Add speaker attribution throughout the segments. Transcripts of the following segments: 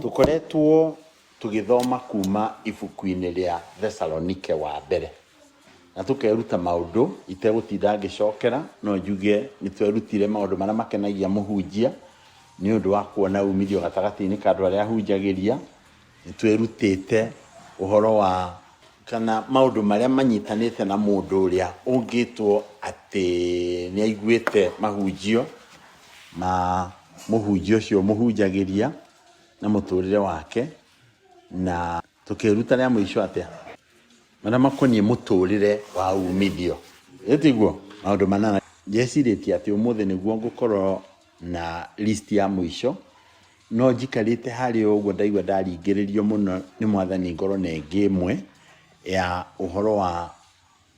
Speaker 1: Tũkoretwo tũgĩthoma kuma ibuku-inĩ rĩa Thesalonike wa mbere na tũkeruta maũndũ itegũtinda ngĩcokera, no njuge nĩ twerutire maũndũ marĩa makenagia mũhunjia nĩ ũndũ wa kuona umithio gatagatĩ-inĩ ka andũ arĩa ahunjagĩria. Nĩ twĩrutĩte ũhoro wa kana maũndũ marĩa manyitanĩte na mũndũ ũrĩa ũngĩtwo atĩ nĩ aiguĩte mahunjio ma mũhunjia ũcio ũmũhunjagĩria na mũtũrĩre wake, na tũkĩĩruta rĩa mũico atĩa? Marĩa makoniĩ mũtũrĩre wa umithio. Ĩ tiguo? Maũndũ manana. Ndĩecirĩtie atĩ ũmũthĩ nĩguo ngũkorwo na list ya mũico, no njikarĩte harĩa ũguo ndaigua ndaringĩrĩrio mũno nĩ Mwathani ngorwo na ĩngĩ ĩmwe ya ũhoro wa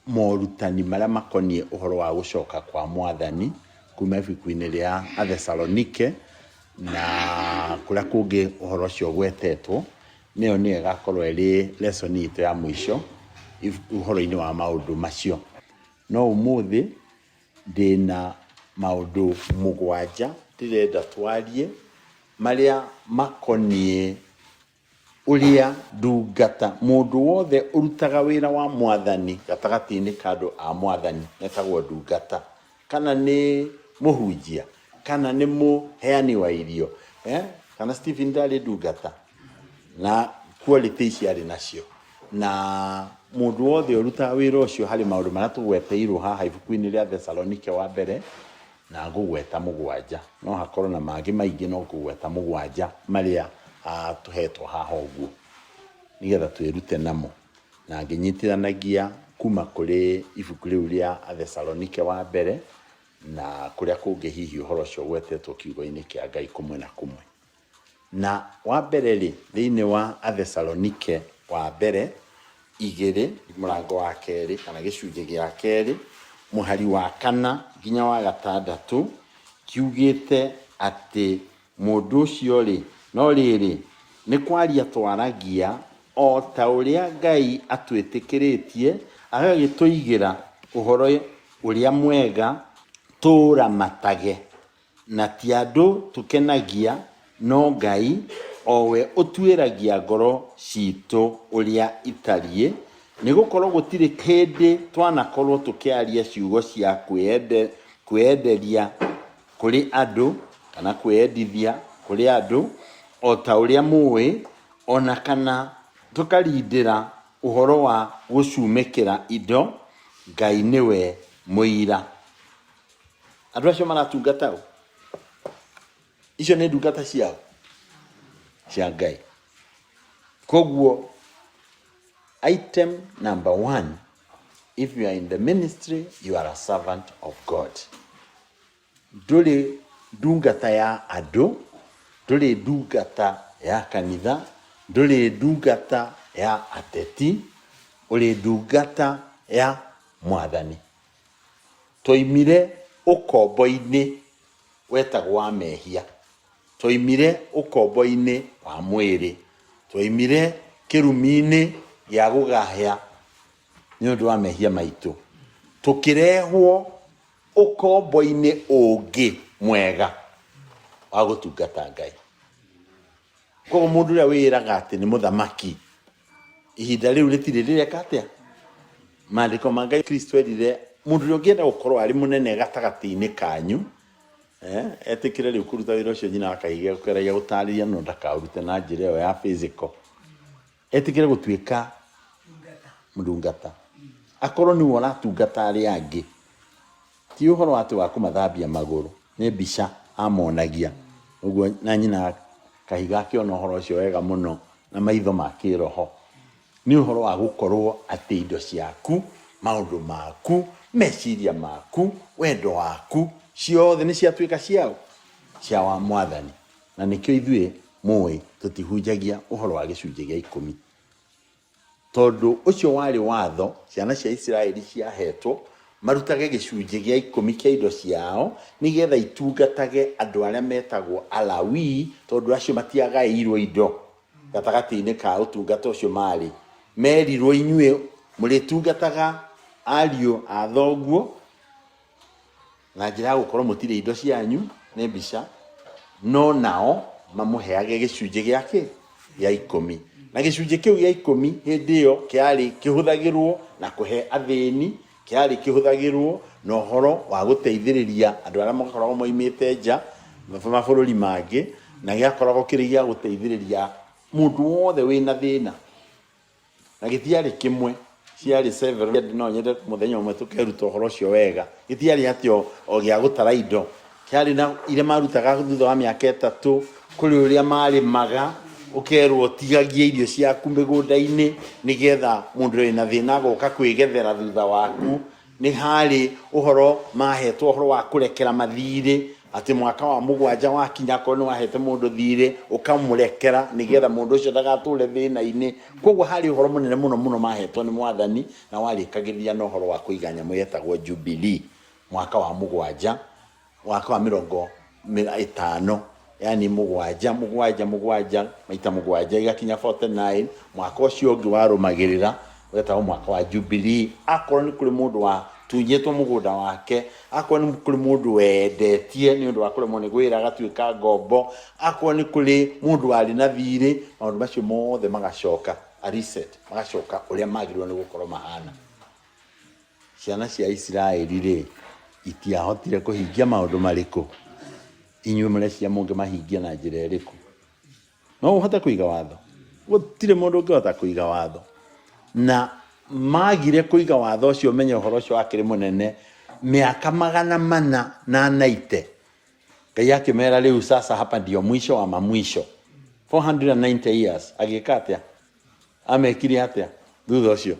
Speaker 1: morutani marĩa makoniĩ ũhoro wa gũcoka kwa Mwathani kuma ibuku-inĩ rĩa Athesalonike na kũrĩa kũngĩ ũhoro ũcio ũgwetetwo. Nĩyo nĩyo ĩgakorwo ĩrĩ lesson itũ ya mũico ũhoro-inĩ wa maũndũ macio. No ũmũthĩ ndĩna maũndũ mũgwanja ndĩrenda twarie marĩa makoniĩ ũrĩa ndungata, mũndũ wothe ũrutaga wĩra wa Mwathani gatagatĩ-inĩ ka andũ a Mwathani etagwo ndungata. Kana nĩ mũhunjia, kana nĩ mũheani wa irio, eh? Kana Stephen ndarĩ ndungata na quality ici arĩ nacio. Na mũndũ wothe ũrutaga wĩra ũcio harĩ maũndũ marĩa tũgweteirwo haha ibuku-inĩ rĩa Thesalonike wa mbere na ngũgweta mũgwanja. No hakorwo na mangĩ maingĩ no ngũgweta mũgwanja marĩa tũhetwo haha ũguo nĩgetha twĩrute namo. Na ngĩnyitithanagia kuma kũrĩ ibuku rĩu rĩa Athesalonike wa mbere na kũrĩa kũngĩ hihi ũhoro ũcio ũgwetetwo kiugo-inĩ kĩa Ngai kũmwe na kũmwe. Na wa mbere-rĩ, thĩinĩ wa Athesalonike wa mbere igĩrĩ mũrango wa kerĩ kana gĩcunjĩ gĩa kerĩ mũhari wa kana nginya wa gatandatũ kiugĩte atĩ mũndũ ũcio-rĩ, no rĩrĩ, nĩ kwaria twaragia o ta ũrĩa Ngai atwĩtĩkĩrĩtie agagĩtũigĩra ũhoro ũrĩa mwega tũũramatage. Na ti andũ tũkenagia, no Ngai, o we ũtuĩragia ngoro ciitũ ũrĩa itariĩ, nĩ gũkorũo gũtirĩ hĩndĩ twanakorũo tũkĩaria ciugo cia kwĩenderia kũrĩ andũ, kana kwĩendithia kũrĩ andũ, o ta ũrĩa mũũĩ, o na kana tũkarindĩra ũhoro wa gũcumĩkĩra indo, Ngai nĩwe mũira. Andũ acio maratungata ũ? Icio nĩ ndungata ciao cia Ngai. Koguo item number one, if you are in the ministry, you are a servant of God. Ndũrĩ ndungata ya andũ, ndũrĩ ndungata ya kanitha, ndũrĩ ndungata ya ateti, ũrĩ ndungata ya Mwathani. Twoimire ũkombo-inĩ wetagwo wa mehia. Twoimire ũkombo-inĩ wa mwĩrĩ. Twoimire kĩrumi-inĩ gĩa gũgaya nĩ ũndũ wa mehia maitũ. Tũkĩrehwo ũkombo-inĩ ũngĩ mwega wa gũtungata Ngai. Koguo mũndũ ũrĩa wĩĩraga atĩ nĩ mũthamaki ihinda rĩu rĩtirĩ rĩreka atĩa? Maandĩko ma Ngai Kristo erire mũndũ ũrĩa ũngĩenda gũkorwo arĩ mũnene gatagatĩ-inĩ kanyu, eh, etĩkĩre rĩu kũruta wĩra ũcio nyina wa kahiga gũkeragia gũtarĩria no ndakaũrute na njĩra ĩyo ya physical. Etĩkĩre gũtuĩka ndungata, akorwo nĩwe ũratungata arĩa angĩ. Ti ũhoro atĩ wa kũmathambia magũrũ, nĩ mbica amonagia. Ũguo na nyina Kahiga akĩona ũhoro ũcio wega mũno na maitho ma kĩroho. Nĩ ũhoro wa gũkorwo atĩ indo ciaku, maũndũ maku, meciria maku, wendo waku, ciothe nĩ ciatuĩka ciaũ? Cia wa Mwathani. Na nĩkĩo ithuĩ mũĩ tũtihunjagia ũhoro wa gĩcunjĩ gĩa ikũmi. Tondũ ũcio warĩ watho ciana cia Isiraeli ciahetwo, marutage gĩcunjĩ gĩa ikũmi kĩa indo ciao, nĩ getha itungatage andũ arĩa metagwo Alawii, tondũ acio matiagaĩirũo indo gatagatĩ-inĩ ka ũtungata ũcio maarĩ. Merirũo, Inyuĩ mũrĩtungataga ariũ a thoguo na njĩra ya gũkorwo mũtirĩ indo cianyu, nĩ mbica, no nao Mamũheage gĩcunjĩ gĩa kĩ? Gĩa ikũmi. Na gĩcunjĩ kĩu gĩa ikũmi hĩndĩ ĩyo kĩarĩ kĩhũthagĩrwo na kũhe athĩni, kĩarĩ kĩhũthagĩrwo na ũhoro wa gũteithĩrĩria andũ arĩa makoragwo moimĩte nja mabũrũri mangĩ, na gĩakoragwo kĩrĩ gĩa gũteithĩrĩria mũndũ wothe wĩna thĩna. Na gĩtiarĩ kĩmwe, ciarĩ several. No nyende mũthenya ũmwe tũkeruta ũhoro ũcio wega. Gĩtiarĩ atĩ o gĩa gũtara indo, kĩarĩ na iria marutaga thutha wa mĩaka ĩtatũ, kũrĩ ũrĩa marĩmaga, ũkerwo ũtigagie irio ciaku mĩgũnda-inĩ nĩgetha mũndũ wĩna thĩna agoka kwĩgethera thutha waku. Nĩ haarĩ ũhoro mahetwo ũhoro wa kũrekera mathiirĩ, atĩ mwaka wa mũgwanja wakinya akorwo nĩ wahete mũndũ thiirĩ, ũkamũrekera nĩgetha mũndũ ũcio ndagatũre thĩna-inĩ. Kwoguo harĩ ũhoro mũnene mũno mũno mahetwo nĩ Mwathani, na warĩkagĩrĩria na ũhoro wa kũiga nyamũ yetagwo Jubilee mwaka wa mũgwanja. Mwaka wa mĩrongo ĩtano, yani mũgwanja mũgwanja mũgwanja maita mũgwanja igakinya 49. Mwaka ũcio ũngĩ warũmagĩrĩra wetagwo mwaka wa Jubilee. Akorwo nĩ kũrĩ mũndũ watunyĩtwo mũgũnda wake, akorwo nĩ kũrĩ mũndũ wendetie nĩ ũndũ wa kũremwo nĩ wĩra agatuĩka ngombo, akorwo nĩ kũrĩ mũndũ warĩ na thirĩ, maũndũ macio mothe magacoka a reset, magacoka ũrĩa magĩrĩirwo nĩ gũkorwo mahana. Ciana cia Isiraeli-rĩ, itiahotire kũhingia maũndũ marĩkũ? Inyuĩ mũreciria mũngĩmahingia na njĩra ĩrĩkũ? No ũhote kũiga watho? Gũtirĩ mũndũ ũngĩhota kũiga watho. Na magire kũiga watho ũcio, ũmenye ũhoro ũcio wakĩrĩ mũnene, mĩaka 490. Ngai akĩmera rĩu sasa hapa ndio mwisho wa mamwisho. 490 years. Agĩka atĩa? Amekire atĩa thutha ũcio?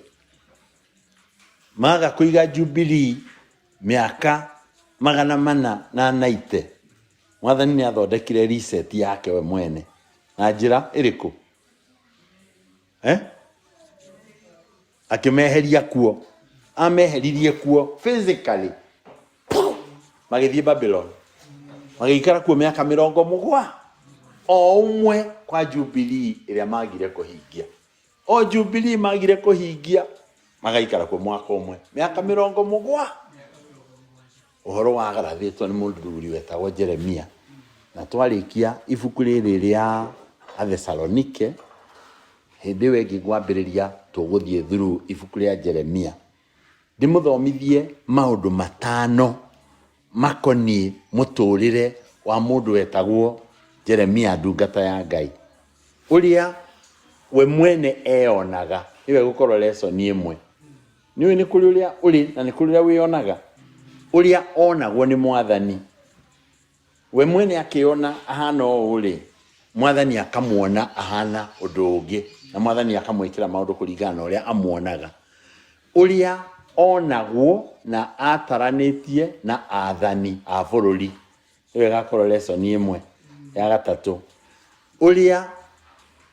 Speaker 1: Maga kũiga Jubilee mĩaka 490, Mwathani nĩ athondekire reset yake we mwene na njĩra ĩrĩkũ? Eh? Akĩmeheria kuo, ameheririe kuo physically, magĩthiĩ Babylon, magĩikara kuo mĩaka mĩrongo mũgwa o ũmwe kwa Jubilee ĩrĩa magire kũhingia. O Jubilee magire kũhingia, magaikara kuo mwaka ũmwe mĩaka mĩrongo mũgwa. Ũhoro wagarathĩtwo nĩ mũthuri wetagwo Jeremia. Na twarĩkia ibuku rĩrĩ rĩa Athesalonike, hĩndĩ ĩyo ĩngĩ ngwambĩrĩria tũgũthiĩ through ibuku rĩa Jeremia, ndĩmũthomithie maũndũ matano makoniĩ mũtũrĩre wa mũndũ wetagwo Jeremia ndungata ya Ngai. Ũrĩa we mwene eyonaga, ĩyo ĩgũkorwo lesson ĩmwe. Nĩũĩ nĩ kũrĩ ũrĩa ũrĩ na nĩ kũrĩ ũrĩa wĩyonaga. Ũrĩa onagwo nĩ Mwathani. We mwene akĩyona ahana ũũ-rĩ, Mwathani akamuona ahana ũndũ ũngĩ, na Mwathani akamwĩkĩra maũndũ kũringana na ũrĩa amuonaga. Ũrĩa onagwo na ataranĩtie na athani a bũrũri. Ĩyo ĩgakorwo lesson ĩmwe. Ya gatatũ, ũrĩa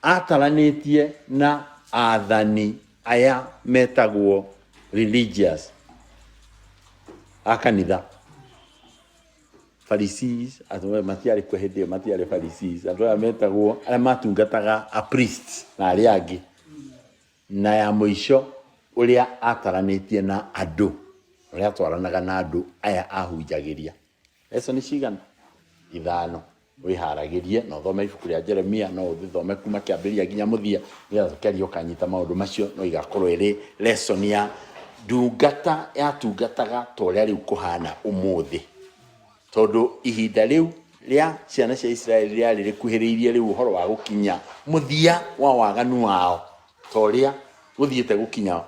Speaker 1: ataranĩtie na athani aya metagwo religious a kanitha. Pharisees, andũ aya matiarĩ kuo hĩndĩ ĩyo, matiarĩ Pharisees, andũ aya metagwo arĩa matungataga a priests na arĩa angĩ. Na ya mũico, ũrĩa ataranĩtie na andũ, ũrĩa atwaranaga na andũ aya ahunjagĩria. Lesson cigana? Ithano. Wĩharagĩrie na ũthome ibuku rĩa Jeremia, no ũthome kuma kĩambĩrĩria nginya mũthia, nĩgetha tũkĩaria ũkanyita maũndũ macio, no igakorwo ĩrĩ lesson ya ndungata yatungataga ta ũrĩa rĩu kũhana ũmũthĩ. Tondũ ihinda rĩu rĩa ciana cia Isiraeli rĩarĩ rĩkuhĩrĩirie rĩu ũhoro wa gũkinya mũthia wa waganu wao, ta ũrĩa gũthiĩte gũkinya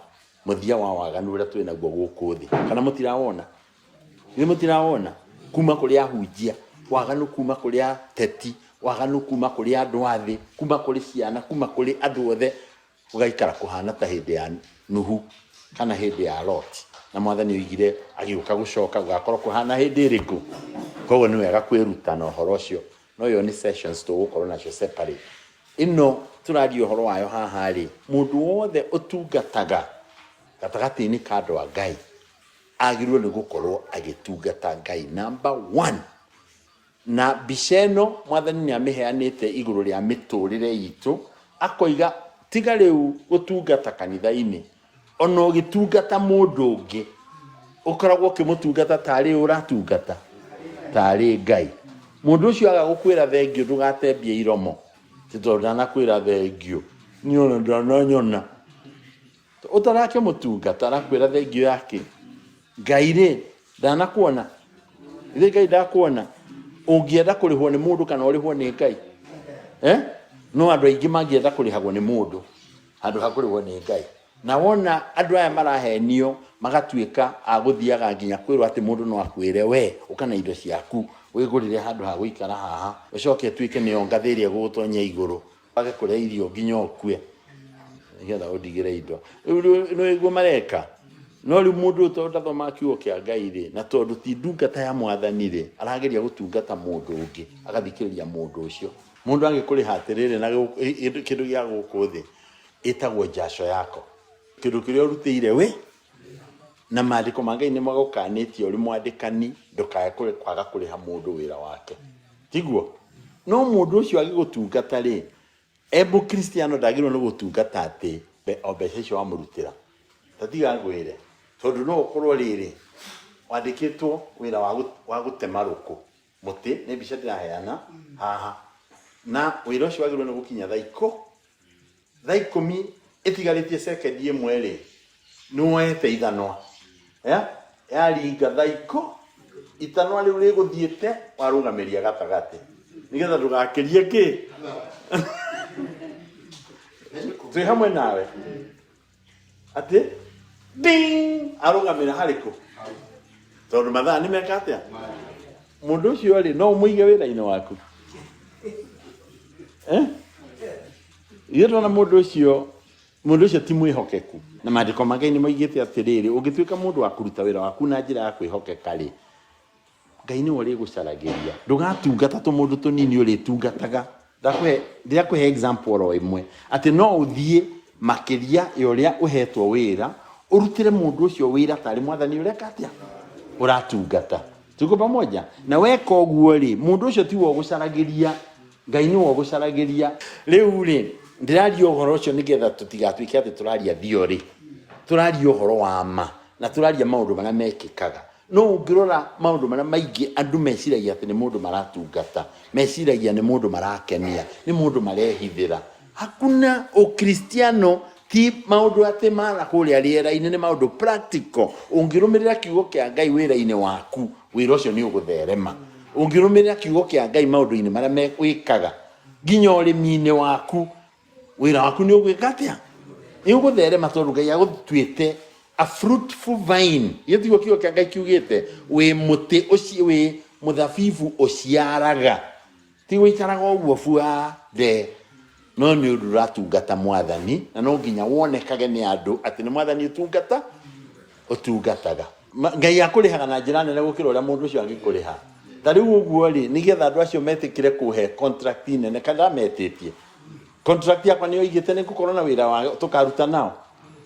Speaker 1: mũthia wa waganu ũrĩa twĩ naguo gũkũ thĩ. Kana mũtirawona? Nĩ mũtirawona? Kuma kũrĩ ahunjia, waganu kuma kũrĩ ateti, waganu kuma kũrĩ andũ a thĩ, kuma kũrĩ ciana, kuma kũrĩ andũ othe, gũgaikara kũhana ta hĩndĩ ya Nuhu kana hĩndĩ ya Lot. Na Mwathani oigire agĩũka gũcoka gũgakorwo kũhana hĩndĩ ĩrĩkũ? Koguo nĩ wega kwĩruta na ũhoro ũcio. No ĩyo nĩ sessions tũgũkorwo nacio separate. Ĩno tũraria ũhoro wayo haha rĩ, mũndũ wothe ũtungataga gatagatĩ-inĩ ka andũ a Ngai, agĩrĩirwo nĩ gũkorwo agĩtungata Ngai number one. Na mbica ĩno Mwathani nĩ amĩheanĩte igũrũ rĩa mĩtũrĩre itũ, akoiga tiga rĩu gũtungata kanitha-inĩ, ona ũgĩtungata mũndũ ũngĩ, ũkoragwo ũkĩmũtungata tarĩ ũ ũratungata? Tarĩ Ngai. Mũndũ ũcio aga gũkwĩra thengiũ ndũgatembie iromo, ti tondũ ndanakwĩra thengiũ, niĩ ona ndananyona. Ũtarakĩmũtungata arakwĩra thengiũ yake. Ngai rĩ, ndanakuona? Ithe Ngai ndakuona? Ũngĩenda kũrĩhwo nĩ mũndũ kana ũrĩhwo nĩ Ngai? Eh? No andũ aingĩ mangĩenda kũrĩhagwo nĩ mũndũ handũ ha kũrĩhwo nĩ Ngai. Na wona andũ aya marahenio magatuĩka a gũthiaga nginya kwĩrwo atĩ mũndũ no akwĩre we ũka na indo ciaku wĩgũrĩre handũ ha gũikara haha ũcoke ĩtuĩke nĩyo ngathĩ ĩrĩa ĩgũgũtonyia igũrũ wage kũrĩa irio nginya ũkue nĩgetha ũndigĩre indo. Rĩu nĩguo mareka. No rĩu mũndũ ũyũ tondũ ndathomaga kiugo kĩa Ngai rĩ, na tondũ ti ndungata ya mwathani rĩ, arageria gũtungata mũndũ ũngĩ, agathikĩrĩria mũndũ ũcio. Mũndũ angĩkũrĩha atĩrĩrĩ na kĩndũ gĩa gũkũ thĩ, ĩtagwo jasho yako. Kĩndũ kĩrĩa ũrutĩire wĩ, na maandĩko ma Ngai nĩ magũkanĩtie ũrĩ mwandĩkani ndũkae kwaga kũrĩha mũndũ wĩra wake. Tiguo? No mũndũ ũcio agĩgũtungata rĩ, e mũkristiano ndagĩrĩirwo nĩ gũtungata atĩ o mbeca icio wamũrutĩra. Ta tiga ngwĩre, tondũ no ũkorwo rĩrĩ, wandĩkĩtwo wĩra wa gũtema rũkũ, mũtĩ, nĩ mbica ndĩraheana haha, na wĩra ũcio wagĩrĩirwo nĩ gũkinya thaa ikũmi ĩtigarĩtie sekendi ĩmwe rĩ, nĩ woete ithanwa. Ya? Yaringa thaa ikũ, itanwa rĩu rĩgũthiĩte warũgamĩria gatagatĩ nĩgetha ndũgakĩrie kĩ. Twĩ hamwe nawe atĩ ding arũgamĩra harĩkũ tondũ mathaa nĩ meka atĩa mũndũ ũcio rĩ no ũmũige wĩra-inĩ waku eh? Ithuĩ tuona mũndũ ũcio mũndũ ũcio ti mwĩhokeku na maandĩko ma Ngai nĩ moigĩte atĩrĩrĩ ũngĩtuĩka mũndũ wa kũruta wĩra waku na njĩra ya kwĩhokeka rĩ Ngai nĩwe ũrĩgũcaragĩria. Ndũgatungata tũmũndũ tũnini ũrĩtungataga. Ndakũhe ndĩrakũhe example oro ĩmwe atĩ no ũthiĩ makĩria ya ũrĩa ũhetwo wĩra ũrutĩre mũndũ ũcio wĩra tarĩ mwathani ũreka atĩa ũratungata. Tuko pamoja? Na weka ũguo rĩ mũndũ ũcio tiwe ũgũcaragĩria Ngai nĩwe ũgũcaragĩria. Rĩu rĩ ndĩraria ũhoro ũcio nĩgetha tũtigatuĩke atĩ tũraria theory. Tũraria ũhoro wa ma na tũraria maũndũ marĩa mekĩkaga. No ũngĩrora maũndũ marĩa maingĩ andũ meciragia atĩ nĩ mũndũ maratungata, meciragia nĩ mũndũ marakenia, nĩ mũndũ marehithĩra. Hakuna ũkristiano ti maũndũ atĩ mara kũrĩa rĩera-inĩ, nĩ maũndũ practical. Ũngĩrũmĩrĩra kiugo kĩa Ngai wĩra-inĩ waku, wĩra ũcio nĩ ũgũtherema. Ũngĩrũmĩrĩra kiugo kĩa Ngai maũndũ-inĩ marĩa wĩkaga, nginya ũrĩmi-inĩ waku, wĩra waku nĩ ũgwĩka atĩa? Nĩ ũgũtherema tondũ Ngai agũtuĩte a fruitful vine. Githĩ tiguo kiugo kĩa Ngai kiugĩte? Wĩ mũtĩ ũci, wĩ mũthabibu ũciaraga. Ti gũikaraga ũguo bua nde, no nĩ ũndũ ũratungata mwathani, na no nginya wonekage nĩ andũ atĩ nĩ mwathani ũtungata ũtungataga. Ngai akũrĩhaga na njĩra nene gũkĩra ũrĩa mũndũ ũcio angĩkũrĩha. Ta rĩu ũguo rĩ, nĩgetha andũ acio metĩkĩre kũhe contract nene, kana ndametĩtie contract yakwa nĩ yoigĩte nĩ ngũkorwo na wĩra wa tũkaruta nao.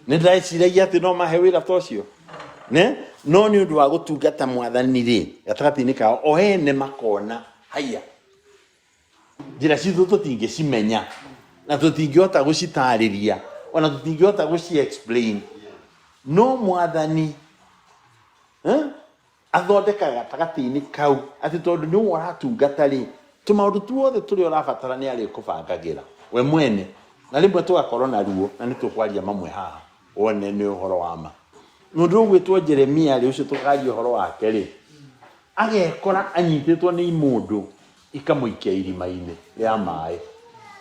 Speaker 1: Nĩ ndeciragia atĩ no mahe wĩra ta ũcio. Ne? No nĩ ũndũ wa gũtungata mwathani rĩ, gatagatĩ-inĩ kao o ene makona haiya njĩra citũ tũtingĩcimenya na tũtingĩhota gũcitarĩria ona tũtingĩhota gũci explain no mwathani eh, athondekaga gatagatĩ-inĩ kau atĩ tondũ nĩwe ũratungata rĩ tũmaũndũ tuothe tũrĩa ũrabatara nĩ arĩkũbangagĩra we mwene na rĩmwe tũgakorwo na ruo na nĩ tũkwaria mamwe haha wone nĩ ũhoro wa ma mũndũ ũgwĩtwo Jeremia rĩ ũcio tũkaria ũhoro wake rĩ agekora anyitĩtwo nĩ imũndũ ikamũikia irima-inĩ rĩa maĩ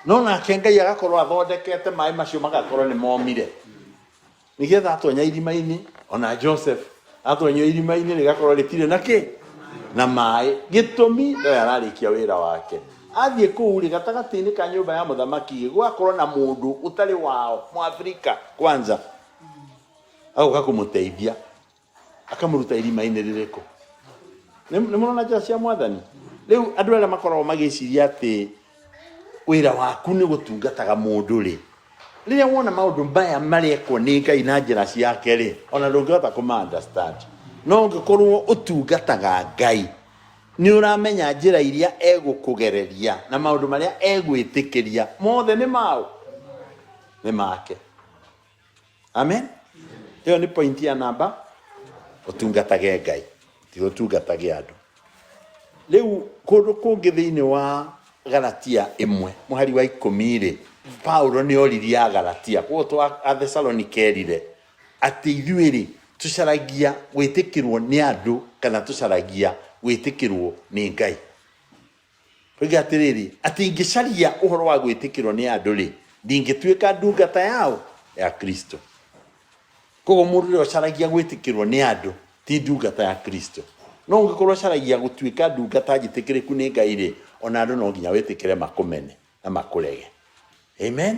Speaker 1: no nake Ngai agakorwo athondekete maĩ macio magakorwo nĩ momire nĩgetha atonya irima-inĩ ona Joseph atonya irima-inĩ rĩgakorwo rĩtirĩ na kĩ na maĩ gĩtũmi ndoĩ ararĩkia wĩra wake athiĩ kũu rĩ gatagatĩ-inĩ ka nyũmba ya mũthamaki gũgakorwo na mũndũ ũtarĩ wao Mwafrika kwanza agoka kũmũteithia akamũruta irima-inĩ rĩrĩkũ nĩ nĩ mũrona njĩra cia mwathani rĩu andũ arĩa makoragwo magĩciria atĩ wĩra waku nĩ gũtungataga mũndũ rĩ rĩrĩa wona maũndũ maya marekwo nĩ Ngai na njĩra ciake rĩ ona ndũngĩhota kũma understand no ũngĩkorwo ũtungataga Ngai nĩ ũramenya njĩra iria egũkũgereria na maũndũ marĩa egwĩtĩkĩria mothe nĩ maũ nĩ make amen ĩyo nĩ point ya namba ũtungatage Ngai ti ũtungatage andũ. Rĩu kũndũ kũngĩ thĩinĩ wa Galatia ĩmwe mũhari wa 10 rĩ, Paulo nĩ oririe Agalatia, koguo to Athesalonike erire atĩ ithuĩ rĩ tũcaragia gwĩtĩkĩrwo nĩ andũ kana tũcaragia gwĩtĩkĩrwo nĩ Ngai. Oiga atĩrĩrĩ, atĩ ingĩcaria ũhoro wa gwĩtĩkĩrwo nĩ andũ rĩ, ndingĩtuĩka ndungata yao ya Kristo. Koguo mũndũ ũrĩa ũcaragia gwĩtĩkĩrwo nĩ andũ ti ndungata ya Kristo. No ũngĩkorwo ũcaragia gũtuĩka ndungata njĩtĩkĩrĩku nĩ Ngai rĩ, ona andũ no nginya wĩtĩkĩre makũmene na makũrege. Amen.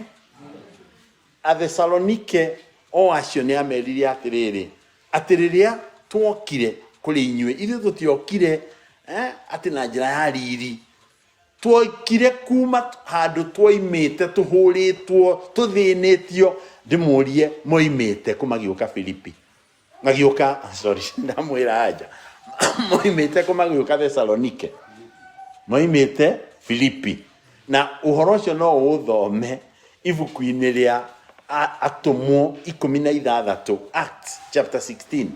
Speaker 1: Athesalonike o acio nĩ amerire atĩrĩrĩ, atĩ rĩrĩa twokire kũrĩ inyuĩ, ithuĩ tũtiokire atĩ na njĩra ya riri, twokire kuma handũ twoimĩte tũhũrĩtwo tũthĩnĩtio. Ndĩmũrie, moimĩte kũ magĩũka Filipi? Magĩũka, sorry, ndamwĩra anja, moimĩte kũ magĩũka Thesalonike? Moimĩte Filipi. Na ũhoro ũcio no ũũthome ibuku-inĩ rĩa Atũmwo 16, Acts chapter 16,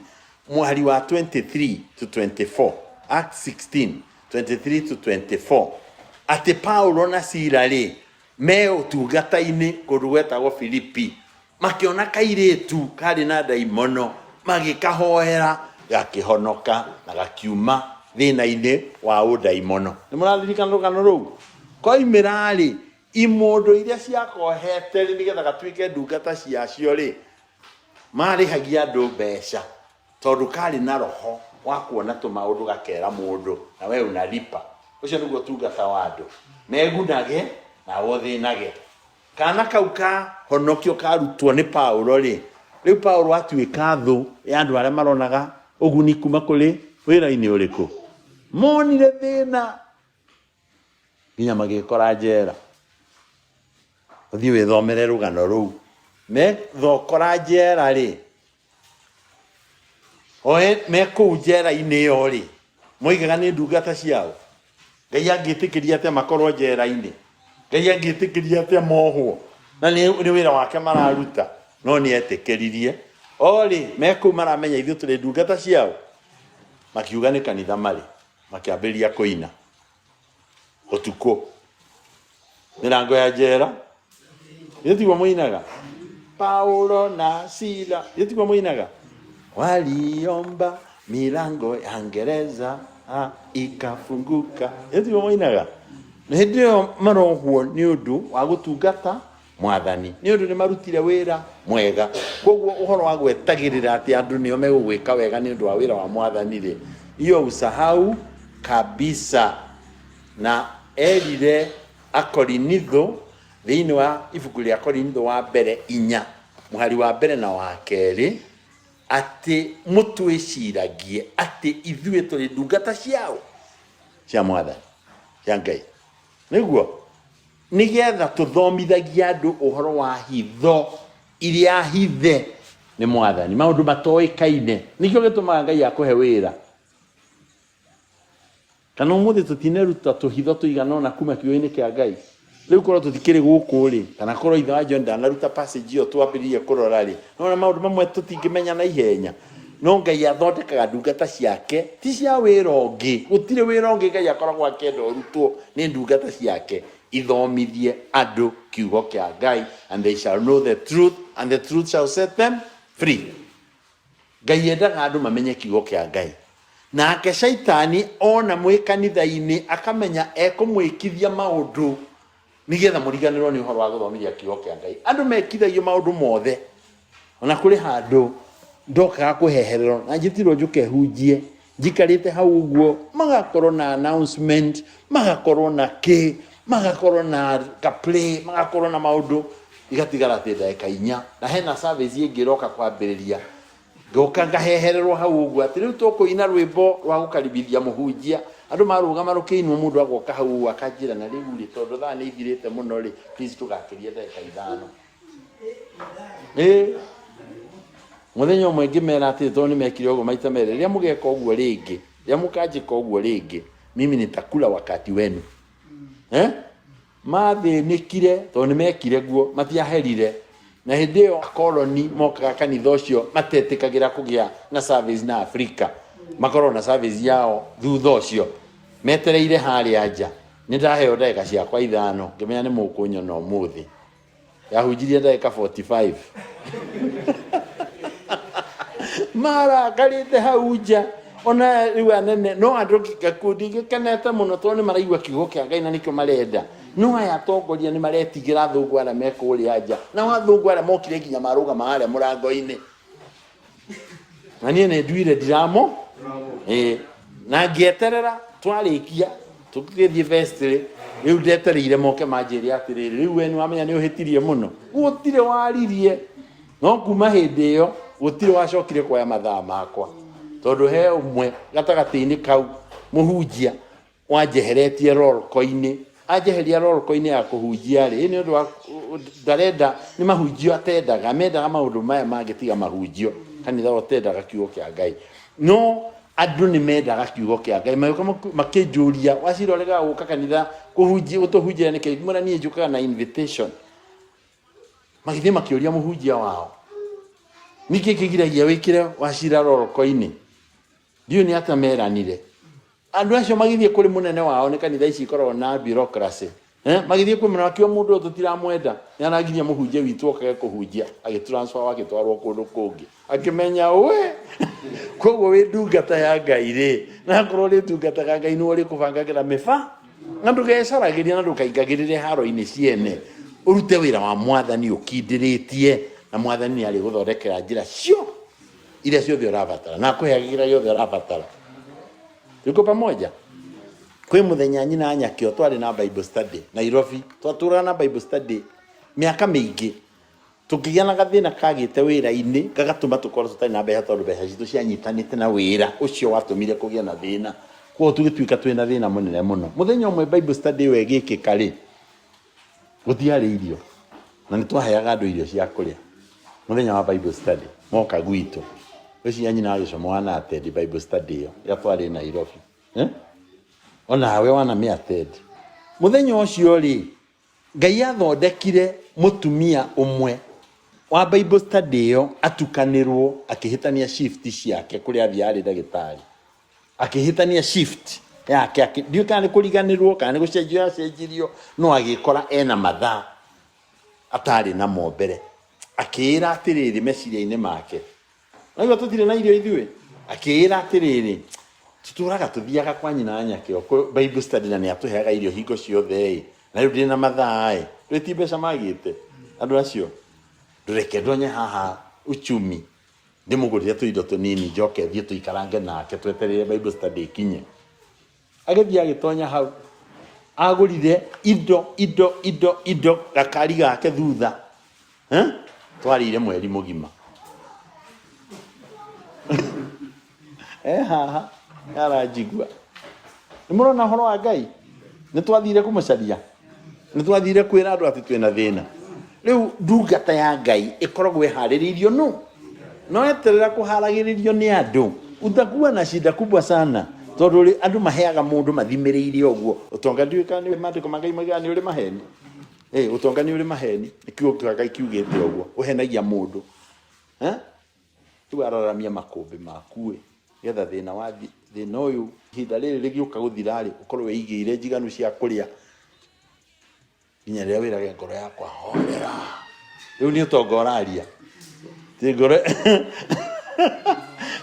Speaker 1: mũhari wa 23 to 24, Acts 16, 23 to 24, atĩ Paulo na Sila rĩ me ũtungata-inĩ kũndũ gwetagwo Filipi, makĩona kairĩtu karĩ na ndaimono, magĩkahoera gakĩhonoka na gakiuma thĩna-inĩ wa ũndaimono. Nĩ mũraririkana rũgano rũu? Koimĩra rĩ, imũndũ iria ciakohete rĩ, nĩgetha gatuĩke ndungata ciacio rĩ, marĩhagia andũ mbeca tondũ karĩ na roho wa kuona tũmaũndũ gakera mũndũ na we unalipa. Ũcio nĩguo ũtungata wa andũ, megunage nawe ũthĩnage. Kana kau kahonokio karutwo nĩ Paulo rĩ, rĩu Paulo atuĩka thũ ya andũ arĩa maronaga ũguni kuma kũrĩ wĩra-inĩ ũrĩkũ? Monire thĩna nginya magĩkora njera. Ũthiĩ wĩthomere rũgano rũu. Methokora njera rĩ, oe me kũu njera-inĩ ĩyo rĩ, moigaga nĩ ndungata ciao. Ngai angĩtĩkĩria atĩa makorwo njera-inĩ? Ngai angĩtĩkĩria atĩa mohwo? Na nĩ wĩra wake mararuta. No nĩ etĩkĩririe. O rĩ, me kũu maramenya ithuĩ tũrĩ ndungata ciao. Makiuga nĩ kanitha marĩ. Makĩambĩrĩria kũina ũtukũ. Mĩrango ya njera githĩ tiguo mũinaga? Paulo na Sila, githĩ tiguo mũinaga? Waliomba milango ya gereza ikafunguka, githĩ tiguo mũinaga? Na hĩndĩ ĩyo marohwo nĩ ũndũ wa gũtungata Mwathani, nĩ ũndũ nĩ marutire wĩra mwega. Koguo ũhoro wa gwetagĩrĩra atĩ andũ nĩo megũgwĩka wega nĩ ũndũ wa wĩra wa Mwathani rĩ, hiyo usahau kabisa. Na erire Akorinitho thĩinĩ wa ibuku rĩa Korinitho wa mbere 4 mũhari wa mbere na wa kerĩ atĩ mũtwĩciragie atĩ ithuĩ tũrĩ ndungata ciao cia Mwathani, cia Ngai, nĩguo nĩgetha tũthomithagie andũ ũhoro wa hitho iria hithe nĩ Mwathani, maũndũ matoĩkaine. Nĩkĩo gĩtũmaga Ngai akũhe wĩra. Kana ũmũthĩ tũtineruta tũhitho tũigana ũna kuma kiugo-inĩ kĩa Ngai? Rĩu korwo tũtikĩrĩ gũkũ rĩ, kana korwo ithe wa John ndanaruta passage ĩyo twambĩrĩirie kũrora rĩ, nĩwona maũndũ mamwe tũtingĩmenya na ihenya. No Ngai athondekaga ndungata ciake ti cia wĩra ũngĩ. Gũtirĩ wĩra ũngĩ Ngai akoragwo akĩenda ũrutwo nĩ ndungata ciake, ithomithie andũ kiugo kĩa Ngai, and they shall know the truth and the truth shall set them free. Ngai endaga andũ mamenye kiugo kĩa Ngai. Nake Shaitani ona mwĩ kanitha-inĩ akamenya ekũmwĩkithia maũndũ nĩgetha mũriganĩrwo nĩ ũhoro wa gũthomithia kiugo kĩa Ngai. Andũ mekithagio maũndũ mothe. Ona kũrĩ handũ ndokaga kũhehererwo na njĩtirwo njũke hunjie, njikarĩte hau ũguo, magakorwo na announcement, magakorwo na kĩ, magakorwo na ka play, magakorwo na maũndũ, igatigara atĩ ndagĩka 4, na hena service ĩngĩ ĩroka kwambĩrĩria. Ngoka ngahehererwo hau ũguo atĩ rĩu tũkũina rwĩmbo rwa gũkaribithia mũhunjia. Andũ marũgama rũkĩinwo, mũndũ agoka hau ũguo akanjĩra, na rĩu rĩ, tondũ thaa nĩ ithirĩte mũno rĩ, please ndũgakĩrie ndagĩka 5. Ĩĩ. Mũthenya ũmwe ngĩmera atĩrĩ, tondũ nĩ mekire ũguo maita merĩ, rĩrĩa mũgeka ũguo rĩngĩ, rĩrĩa mũkanjĩka ũguo rĩngĩ, mimi nitakula wakati wenu. Eh? Mathĩnĩkire tondũ nĩ mekire guo, matiaherire. Na hĩndĩ ĩyo akoroni mokaga kanitha ũcio matetĩkagĩra kũgĩa na service na Afrika, makorwo na service yao thutha ũcio. Metereire harĩa nja. Nĩ ndaheo ndagĩka ciakwa ithano, ngĩmenya nĩ mũkũnyona ũmũthĩ. Ndahunjirie ndagĩka 45. Marakarĩte hau nja. Ona rĩu anene, no andũ gakundi gĩkenete mũno tondũ nĩ maraigua kiugo kĩa Ngai na nĩkĩo marenda. No aya atongoria nĩ maretigĩra athũngũ arĩa me kũrĩa nja. Nao athũngũ arĩa mokire nginya marũgama harĩa mũrango-inĩ. Na niĩ nĩ nduire ndiramo. Ĩĩ. Na ngĩeterera twarĩkia tũgĩthiĩ vestry rĩu ndetereire moke manjĩre atĩrĩrĩ rĩu we nĩ wamenya nĩ ũhĩtirie mũno. Gũtirĩ waririe. No kuma hĩndĩ ĩyo gũtirĩ wacokire kuoya mathaa makwa. Tondũ he ũmwe gatagatĩ-inĩ kau mũhunjia wanjeheretie rorko-inĩ anjeheria rorko-inĩ ya kũhunjia rĩ nĩ ũndũ wa ndarenda nĩ mahunjio atendaga mendaga maũndũ maya mangĩ tiga mahunjio kanitha ũtendaga kiugo kĩa Ngai no andũ nĩ mendaga kiugo kĩa Ngai magĩũka makĩnjũria wacira ũregaga gũka kanitha kũhunjia gũtũhunjĩra nĩkĩ ngĩmwĩra niĩ njũkaga na invitation magĩthiĩ makĩũria mũhunjia wao nĩkĩ kĩgiragia wĩkĩre wacira rorko-inĩ ndiũĩ nĩ atĩa meranire Andũ acio magĩthiĩ kũrĩ mũnene wao, nĩ kanitha ici ikoragwo na bureaucracy. Eh, magĩthiĩ kwĩ mũnene akiuga mũndũ ũyũ tũtiramwenda, nĩ aragiria mũhunjia witũ okage kũhunjia, agĩtransfer agĩtwarwo kũndũ kũngĩ. Akĩmenya we koguo wĩ ndungata ya Ngai rĩ, na akorwo ũrĩ ndungata ya Ngai nĩwe ũrĩkũbangagĩra mĩba na ndũgecaragĩrie na ndũkaingagĩrĩre haro-inĩ ciene, ũrute wĩra wa mwathani ũkindĩrĩtie na mwathani nĩ arĩgũthondekera njĩra cio iria ciothe ũrabatara na akũheage kĩrĩa gĩothe ũrabatara. Tuko pamoja? Kwĩ mũthenya nyina nyakĩo twarĩ na Bible study Nairobi, twatũraga na Bible study mĩaka mĩingĩ tũkĩgĩa na gathĩna kagĩte wĩra-inĩ gagatũma tũkorwo tũtarĩ na mbeca tondũ mbeca citũ cianyitanĩte na wĩra ũcio watũmire kũgĩe na thĩna koguo tũgĩtuĩka twĩna thĩna mũnene mũno. Mũthenya ũmwe Bible study ĩyo ĩgĩkĩka rĩ, Gũtiarĩ irio, na nĩ twaheaga andũ irio cia kũrĩa mũthenya wa Bible study moka gwitũ. Ngwĩciria nyina wa Gĩcomo wana attend Bible study ĩyo ĩrĩa twarĩ Nairobi. Eh? Onawe wana mĩ attend. Mũthenya ũcio rĩ, Ngai athondekire mũtumia ũmwe wa Bible study ĩyo atukanĩrwo akĩhĩtania shift ciake kũrĩa athiaga arĩ ndagĩtarĩ. Akĩhĩtania shift yake, ndiũĩ kana nĩ kũriganĩrwo kana nĩ gũcenjio yacenjirio, no agĩkora ena mathaa atarĩ namo mbere. Akĩĩra atĩrĩrĩ meciria-inĩ make, naigua tũtirĩ na irio ithuĩ, akĩĩra atĩrĩrĩ, tũtũraga tũthiaga kwa nyina wa Nyakĩo Bible study na nĩ atũheaga irio hingo ciothe ĩ, na rĩu ndĩ na mathaa ĩ, rĩu ti mbeca magĩte andũ acio, ndũreke ndonye haha uchumi Ndĩmũgũrĩre tũindo tũnini njoke thiĩ tũikarange nake twetereire Bible study ĩkinye. Agĩthiĩ agĩtonya hau agũrire indo indo indo indo gakari gake thutha eh? Twarĩire mweri mũgima e haha aranjigua. Nĩ mũrona ũhoro wa Ngai? Nĩ twathire kũmũcaria? Nĩ twathire kwĩra andũ atĩ twĩna thĩna? Rĩu ndungata ya Ngai ĩkoragwo ĩharĩrĩirio nũ? No eterera kũharagĩrĩrio nĩ andũ, utakuwa na shida kubwa sana tondũ rĩ andũ maheaga mũndũ mathimĩrĩire ũguo. Ũtonga ndiũĩ kana nĩ maandĩko ma Ngai moigaga nĩ ũrĩ maheni. Ĩ, ũtonga nĩ ũrĩ maheni, nĩ kiugo kĩa Ngai kiugĩte ũguo, ũhenagia mũndũ. Eh? Rĩu araramia makũmbĩ maku-ĩ, nĩgetha thĩna wa thĩna ũyũ ihinda rĩrĩ rĩgĩũka gũthira-rĩ, ũkorwo wĩigĩire njiganu cia kũrĩa nginya rĩrĩa wĩrage ngoro yakwa horera. Rĩu nĩ ũtonga ũraria, ti ngoro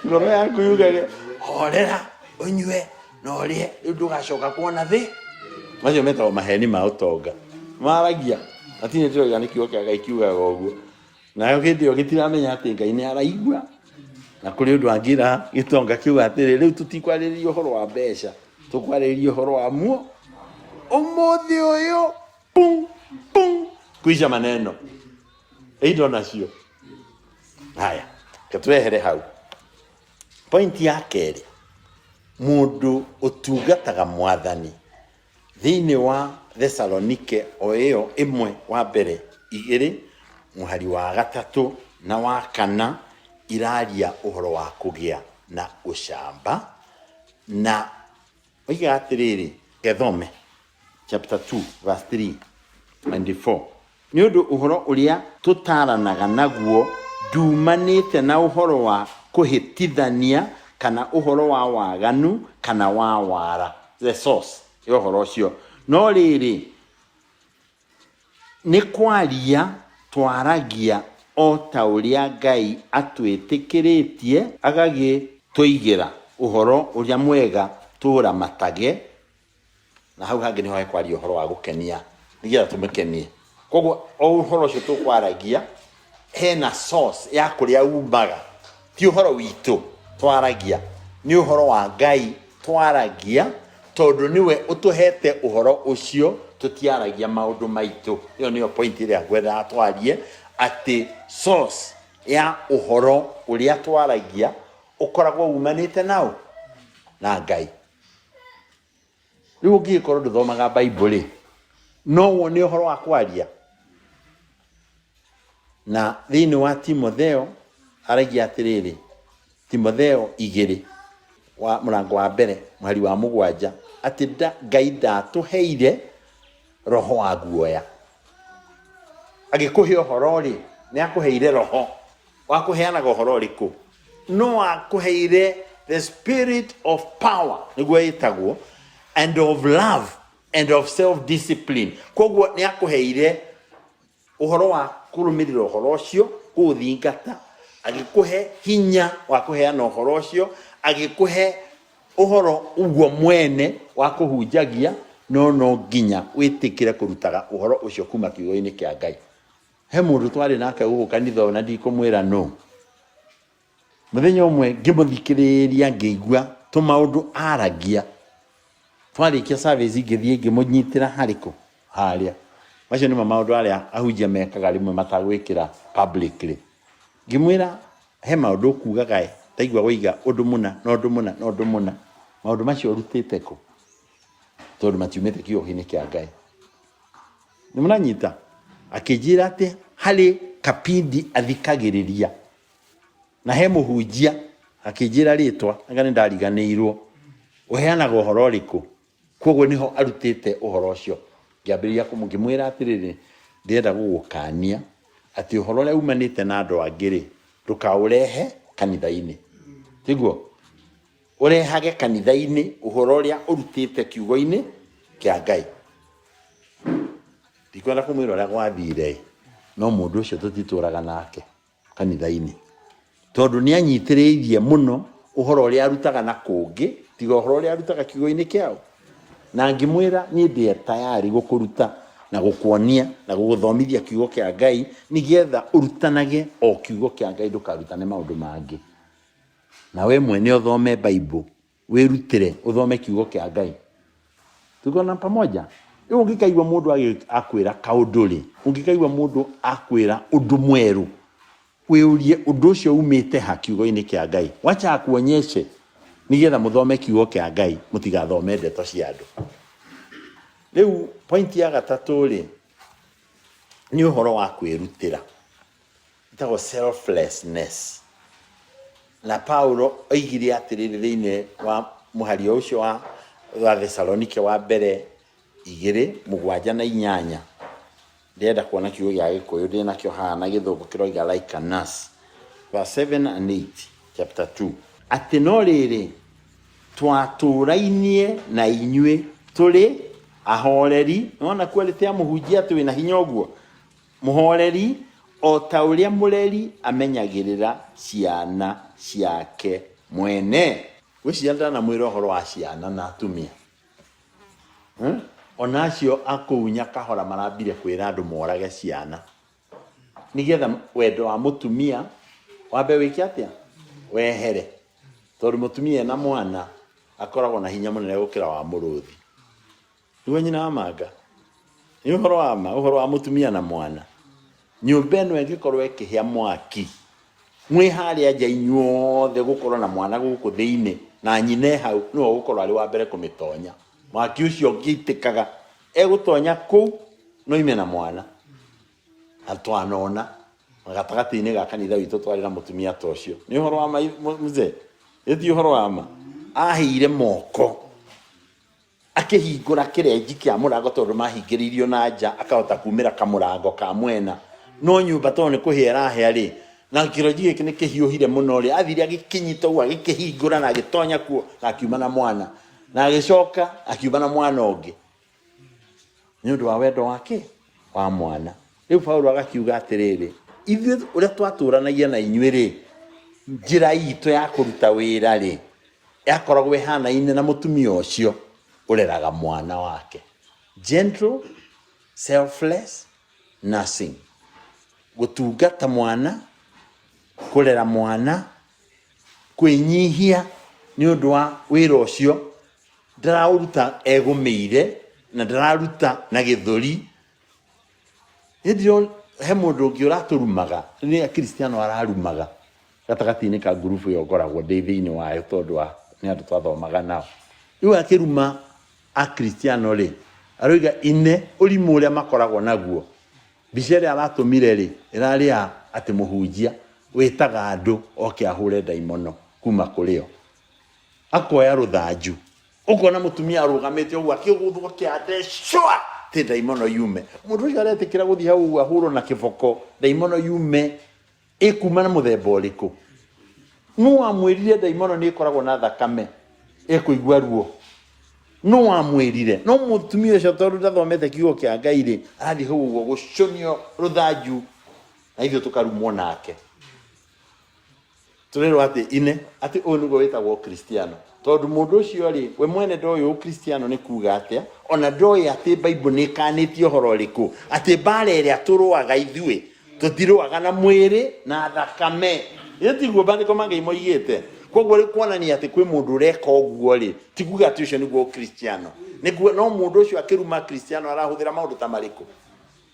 Speaker 1: ngoro yaku yugage horera, ũnyue na ũrĩe, rĩu ndũgacoka kuona thĩ. Macio metagwo maheni ma ũtonga maragia, na ti niĩ ndĩroiga, nĩ kiugo kĩa Ngai kiugaga ũguo. Nayo hĩndĩ ĩyo gĩtiramenya atĩ Ngai nĩ araigua na kũrĩ ũndũ angĩra gĩtonga kĩu atĩrĩ, rĩu tũtikwarĩrĩria ũhoro wa mbeca, tũkwarĩrĩria ũhoro wa muo ũmũthĩ ũyũ pum pum kuisha maneno indo nacio. Haya, reke twehere hau. Point ya kerĩ, mũndũ ũtungataga mwathani Thĩinĩ wa Thesalonike o ĩyo ĩmwe wa mbere igĩrĩ mũhari wa gatatũ na wa kana iraria ũhoro wa kũgĩa na ũcamba na oigaga atĩrĩrĩ, Gethome chapter 2 verse 3 and 4. Nĩ ũndũ ũhoro ũrĩa tũtaaranaga naguo nduumanĩte na ũhoro wa kũhĩtithania kana ũhoro wa waganu kana wa wara. the source ya ũhoro ũcio. No rĩrĩ, nĩ kwaria twaragia o ta ũrĩa Ngai atwĩtĩkĩrĩtie agagĩtũigĩra ũhoro ũrĩa mwega tũũramatage. Na hau hangĩ nĩho hekwaria ũhoro wa gũkenia, nĩgetha tũmũkenie. Koguo o ũhoro ũcio tũkwaragia hena source ya kũrĩa umaga, ti ũhoro witũ twaragia, nĩ ũhoro wa Ngai twaragia, tondũ nĩwe ũtũhete ũhoro ũcio, tũtiaragia maũndũ maitũ. Ĩyo nĩyo point ĩrĩa ngwendaga twarie, atĩ source ya ũhoro ũrĩa twaragia ũkoragwo umanĩte naũ? Na Ngai. Rĩu ũngĩgĩkorwo ndũthomaga Bible rĩ, no wone ũhoro wa kwaria? Na thĩinĩ wa Timotheo aragia atĩrĩrĩ, Timotheo 2 wa mũrango wa mbere mũhari wa 7, atĩ Ngai ndatũheire roho wa guoya. Agĩkũhe ũhoro rĩ, nĩ akũheire roho wa kũheanaga ũhoro ũrĩkũ? No akũheire the spirit of power, nĩguo ĩtagwo, and of love and of self discipline. Koguo nĩ akũheire ũhoro wa kũrũmĩrĩra ũhoro ũcio, kũũthingata, agĩkũhe hinya wa kũheana ũhoro ũcio, agĩkũhe ũhoro ũguo mwene wa kũhunjagia, no no nginya wĩtĩkĩre kũrutaga ũhoro ũcio kuma kiugo-inĩ kĩa Ngai. He mũndũ twarĩ nake gũkũ kanitha ũyũ na ndikũmwĩra nũ. Mũthenya ũmwe ngĩmũthikĩrĩria ngĩigua tũmaũndũ aragia. Twarĩkia service ngĩthiĩ ngĩmũnyitĩra harĩ kũ? Harĩa. Macio nĩmo maũndũ arĩa ahunjia mekaga rĩmwe matagwĩkĩra publicly. Ngĩmwĩra he maũndũ ũkugaga ĩ, ndaigua woiga ũndũ mũna na ũndũ mũna na ũndũ mũna. Maũndũ macio ũrutĩte kũ? Tondũ matiumĩte kiugo-inĩ kĩa Ngai. Nĩ mũranyita? Akĩnjĩra atĩ harĩ kapindi athikagĩrĩria na he mũhunjia, akĩnjĩra rĩtwa, anga nĩ ndariganĩirwo, ũheanaga ũhoro ũrĩkũ? Koguo nĩho arutĩte ũhoro ũcio. Ngĩambĩrĩria ngĩmwĩra atĩrĩrĩ, ndĩrenda gũgũkania atĩ ũhoro ũrĩa umanĩte na andũ angĩ-rĩ, ndũkaũrehe kanitha-inĩ. Tiguo? Ũrehage kanitha-inĩ ũhoro ũrĩa ũrutĩte kiugo-inĩ kĩa Ngai. Ndikwenda kũmwĩra ũrĩa gwathire, no mũndũ ũcio tũtitũraga nake kanitha-inĩ, tondũ nĩ anyitĩrĩirie mũno ũhoro ũrĩa arutaga na kũngĩ tiga ũhoro ũrĩa arutaga kiugo-inĩ kĩao. Na ngĩmwĩra niĩ ndĩ tayari gũkũruta na gũkuonia na gũgũthomithia kiugo kĩa Ngai, nĩgetha ũrutanage o kiugo kĩa Ngai, ndũkarutane maũndũ mangĩ. Na we mwene ũthome Bible, wĩrutĩre ũthome kiugo kĩa Ngai. Tuko na pamoja? Rĩu ũngĩkaigua mũndũ akwĩra kaũndũ rĩ, ũngĩkaigua mũndũ akwĩra ũndũ mwerũ, wĩũrie ũndũ ũcio umĩte ha kiugo-inĩ kĩa Ngai. Wacha akuonyeshe, nĩgetha mũthome kiugo kĩa Ngai, mũtigathome ndeto cia andũ. Rĩu point ya gatatũ rĩ, nĩ ũhoro wa kwĩrutĩra. Ĩtagwo selflessness. Na Paulo oigire atĩrĩrĩ thĩinĩ wa mũhari o ũcio wa Thesalonike wa mbere 2:7 na 8. Ndĩrenda kuona kiugo gĩa Gĩkũyũ ndĩ nakĩo haha na Gĩthũngũ kĩroiga like a nurse. Verse 7 and 8, chapter 2. Atĩ no rĩrĩ, twatũrainie na inyuĩ tũrĩ ahoreri. Nĩwona quality ya mũhunjia atĩ wĩna hinya ũguo? Mũhoreri, o ta ũrĩa mũreri amenyagĩrĩra ciana ciake mwene. Ngwĩciria ndanamwĩra ũhoro wa ciana na atumia. Ona acio a kũu Nyakahora marambire kwĩra andũ morage ciana nĩgetha wendo wa mũtumia wambe wĩke atĩa? Wehere. Tondũ mũtumia ena mwana akoragwo na hinya mũnene gũkĩra wa mũrũthi. Nĩguo nyina wa manga. Nĩ ũhoro wa ma, ũhoro wa mũtumia na mwana. Nyũmba ĩno ĩngĩkorwo ĩkĩhĩa mwaki, mwĩ harĩa nja inyuothe gũkorwo na mwana gũkũ thĩinĩ na nyina e hau, nĩwe ũgũkorwo arĩ wa mbere kũmĩtonya. Mwaki ũcio ũngĩitĩkaga, egũtonya kũu na oime na mwana. Na twanona gatagatĩ-inĩ ga kanitha witũ twarĩ na mũtumia ta ũcio. Nĩ ũhoro wa ma mzee? Ĩ ti ũhoro wa ma? Ahĩire moko. Akĩhingũra kĩrenji kĩa mũrango tondũ mahingĩrĩirio na nja, akahota kumĩra kamũrango ka mwena. No nyũmba tondũ nĩ kũhĩa ĩrahĩa rĩ, na kĩrenji gĩkĩ nĩ kĩhiũhire mũno rĩ, athire agĩkĩnyita ũguo agĩkĩhingũra na agĩtonya kuo na akiuma na mwana. Na agĩcoka akiuma na mwana ũngĩ nĩ ũndũ wa wendo wake wa mwana. Rĩu Paulo agakiuga atĩrĩrĩ, ithuĩ ũrĩa twatũranagia na inyuĩ rĩ, njĩra itũ ya kũruta wĩra rĩ, yakoragwo ĩhanaine na mũtumia ũcio ũreraga mwana wake. Gentle, selfless nursing. Gũtungata mwana, kũrera mwana, kwĩnyihia nĩ ũndũ wa wĩra ũcio, ndaraũruta egũmĩire na ndararuta na gĩthũri. Niĩ ndiro he mũndũ ũngĩ ũratũrumaga, nĩ akristiano ararumaga gatagatĩ-inĩ ka ngurubu ĩyo ngoragwo ndĩ thĩinĩ wayo tondũ wa nĩ andũ twathomaga nao. Rĩu akĩruma akristiano rĩ, aroiga ine ũrimũ ũrĩa makoragwo naguo. Mbica ĩrĩa aratũmire rĩ, ĩrarĩ ya atĩ mũhunjia wĩtaga andũ oke ahũre ndaimono kuma kũrĩ o. Akoya rũthanju. Ũkona mũtumia arũgamĩte ũguo akĩgũthwo kĩande cwa atĩ ndaimono yume. Mũndũ ũcio aretĩkĩra gũthiĩ hau ũguo ahũrwo na kĩboko ndaimono yume ĩkuma na mũthemba ũrĩkũ? Nũ wamwĩrire ndaimono nĩ ĩkoragwo na thakame ĩkũigua ruo? Nũ wamwĩrire? No mũtumia ũcio tondũ ndathomete kiugo kĩa Ngai rĩ, arathiĩ hau ũguo gũcũnio rũthanju na ithuĩ tũkarumwo nake. Tũrerwo atĩ ine atĩ ũyũ nĩguo wĩtagwo Ũkristiano. Tondũ mũndũ ũcio rĩ, we mwene ndoĩ Ũkristiano nĩ kuga atĩa, ona ndoĩ atĩ Bible nĩ ĩkanĩtie ũhoro ũrĩkũ, atĩ mbara ĩrĩa tũrũaga ithuĩ, tũtirũaga na mwĩrĩ na thakame. Ĩ tiguo maandĩko ma Ngai moigĩte? Koguo rĩ kuonania atĩ kwĩ mũndũ ũreka ũguo rĩ, ti kuga atĩ ũcio nĩguo Ũkristiano. Nĩ kuga no mũndũ ũcio akĩruma Kristiano arahũthĩra maũndũ ta marĩkũ?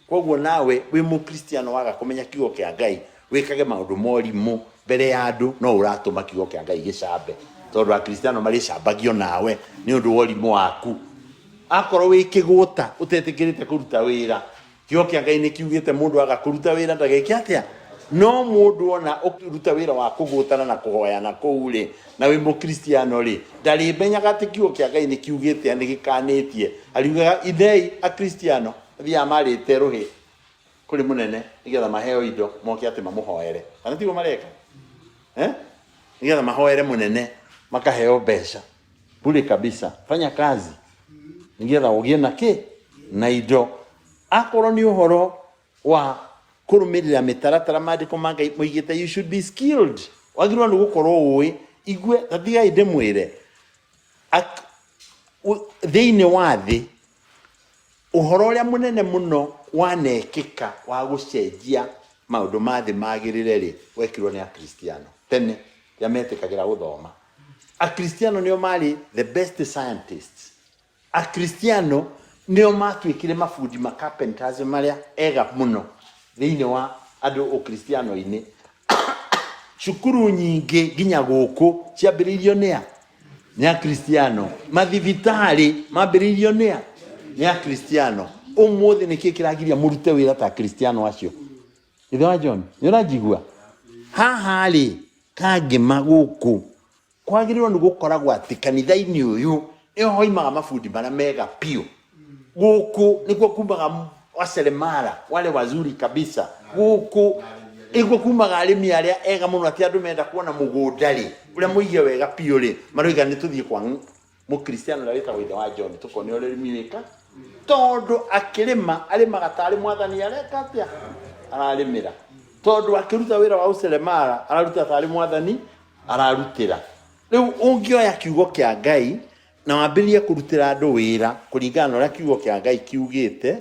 Speaker 1: Kwoguo nawe wĩ Mũkristiano waga kũmenya kiugo kĩa Ngai, wĩkage maũndũ ma ũrimũ mbere ya andũ, no ũratũma kiugo kĩa Ngai gĩcambe. Tondũ Akristiano marĩcambagio nawe nĩ ũndũ wa ũrimũ waku. Akorwo wĩ kĩgũta ũtetĩkĩrĩte kũruta wĩra, kiugo kĩa Ngai nĩ kiugĩte mũndũ aga kũruta wĩra ndageke atĩa? No mũndũ ona ũkĩruta wĩra wa kũgũtana na kũhoyana kũu rĩ, na wĩ Mũkristiano rĩ, ndarĩmenyaga atĩ kiugo kĩa Ngai nĩ kiugĩte nĩ gĩkanĩtie. Ariugaga ithei Akristiano mathiaga marĩte rũhĩ kũrĩ mũnene nĩgetha maheo indo moke atĩ mamũhoere. Kana tiguo mareka? Eh? Nĩgetha mahoere mũnene makaheo mbeca bure kabisa. Fanya kazi nĩgetha ũgĩe na kĩ? Na indo. Akorwo nĩ ũhoro wa kũrũmĩrĩra mĩtaratara maandĩko ma Ngai moigĩte you should be skilled. Wagĩrĩirwo nĩ gũkorwo ũĩ igue ta tigai ndĩmwĩre thĩinĩ wa thĩ Ũhoro ũrĩa mũnene mũno wanekĩka wa gũcenjia maũndũ ma thĩ magĩrĩre-rĩ, wekirwo nĩ Akristiano tene rĩrĩa metĩkagĩra gũthoma. Akristiano nĩo maarĩ the best scientists. Akristiano nĩo matuĩkire mabundi ma carpenters marĩa ega mũno thĩinĩ wa andũ ũkristiano-inĩ. Cukuru nyingĩ nginya gũkũ ciambĩrĩirio nĩ a? Nĩ Akristiano. Mathibitarĩ mambĩrĩirio nĩ a? Nĩ Akristiano. Ũmũthĩ nĩkĩ kĩragiria mũrute wĩra ta Akristiano acio? Ithe wa John, nĩ ũranjigua? Haha rĩ, kangĩma gũkũ kwagĩrĩirwo nĩ gũkoragwo atĩ kanitha-inĩ ũyũ nĩho hoimaga mabundi marĩa mega biũ. Gũkũ nĩkuo kumaga waseremara wale wazuri kabisa. Gũkũ nĩkuo kumaga arĩmi arĩa ega mũno, atĩ andũ menda kuona mũgũnda rĩ, ũrĩa mũige wega biũ rĩ, maroiga nĩ tũthiĩ kwa mũkristiano ũrĩa wĩtagwo ithe wa John tũkone ũrĩa ũrĩmi wĩka, tondũ akĩrĩma arĩmaga tarĩ mwathani areka atĩa, ararĩmĩra, tondũ akĩruta wĩra wa ũseremara araruta tarĩ mwathani ararutĩra. Rĩu ũngĩoya kiugo kĩa Ngai na wambĩrĩrie kũrutĩra andũ wĩra kũringana na ũrĩa kiugo kĩa Ngai kiugĩte,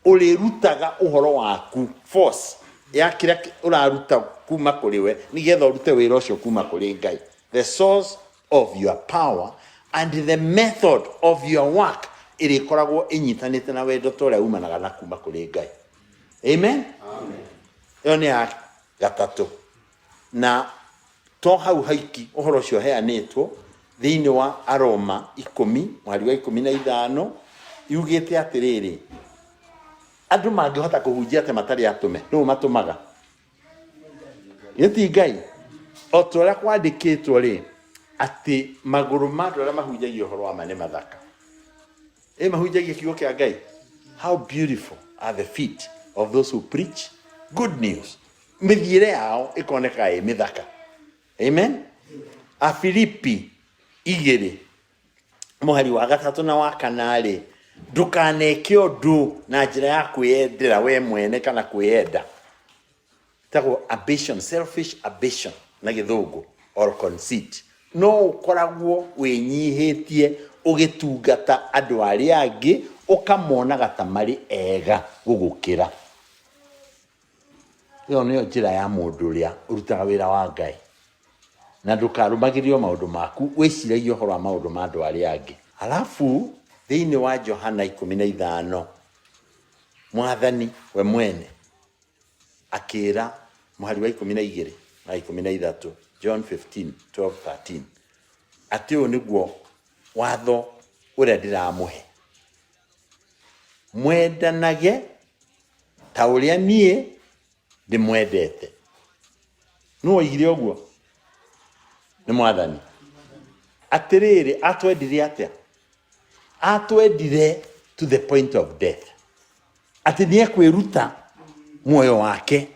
Speaker 1: ũrĩrutaga ũhoro waku force ya kĩrĩa ũraruta kuma kũrĩ we, nĩgetha ũrute wĩra ũcio kuma kũrĩ Ngai. The source of your power and the method of your work ĩrĩkoragwo ĩnyitanĩte na wendo ta ũrĩa umanaga na kuma kũrĩ Ngai. Amen? Ĩyo nĩ ya gatatũ. Na to hau haiki ũhoro ũcio ũheanĩtwo thĩinĩ wa Aroma ikũmi mũhari wa 15 yugĩte atĩrĩrĩ, andũ mangĩhota kũhunjia atĩ matarĩ atũme, nũũ matũmaga? Gĩti Ngai. O ta ũrĩa kwandĩkĩtwo rĩ, atĩ magũrũ ma andũ arĩa mahunjagia ũhoro wa ma nĩ mathaka. Ĩ mahunjagia kiugo kĩa Ngai. How beautiful are the feet of those who preach good news. Mĩthiĩre yao ĩkoneka ĩ mĩthaka. Amen. Afilipi 2 Mũhari wa gatatũ na wa kana-rĩ, ndũkaneke ũndũ na njĩra ya kwĩyendera we mwene kana kwĩyenda. Ĩtagwo ambition, selfish ambition na gĩthũngũ or conceit. No ũkoragwo wĩnyihĩtie ũgĩtungata andũ arĩa angĩ ũkamonaga ta marĩ ega gũgũkĩra. Ĩyo nĩyo njĩra ya mũndũ ũrĩa ũrutaga wĩra wa Ngai. Na ndũkarũmagĩrĩre maũndũ maku, wĩciragie ũhoro wa maũndũ ma andũ arĩa angĩ. Alafu thĩinĩ wa Johana 15, Mwathani we mwene akĩra mũhari wa 12 na 13, John 15, 12, 13, atĩ ũyũ nĩguo watho ũrĩa ndĩramũhe, mwendanage ta ũrĩa niĩ ndĩmwendete. Nũ oigire ũguo? Nĩ Mwathani. Atĩrĩrĩ, atwendire atĩa? Atwendire to the point of death, atĩ nĩ ekwĩruta muoyo wake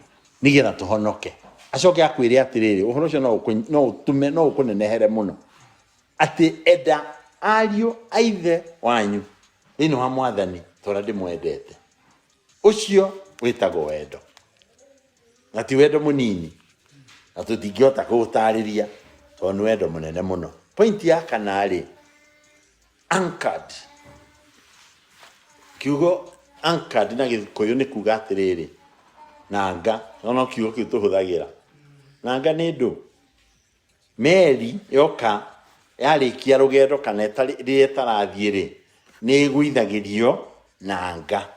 Speaker 1: nĩgetha tũhonoke. Acoke akwĩre atĩrĩrĩ, ũhoro ũcio no ũtũme no ũkũnenehere mũno, atĩ enda ariũ a ithe wanyu thĩinĩ wa Mwathani ta ũrĩa ndĩmwendete. Ũcio wĩtagwo wendo, na ti wendo mũnini, na tũtingĩhota kũũtarĩria tondũ nĩ wendo mũnene mũno. Point ya kana rĩ, anchored. Kiugo anchored na Gĩkũyũ nĩ kuga atĩrĩrĩ, nanga, no no kiugo kĩu tũhũthagĩra. Nanga nĩ ndũ? Meri yoka yarĩkia rũgendo kana rĩrĩa ĩtarathiĩ rĩ, nĩ ĩgũithagĩrio nanga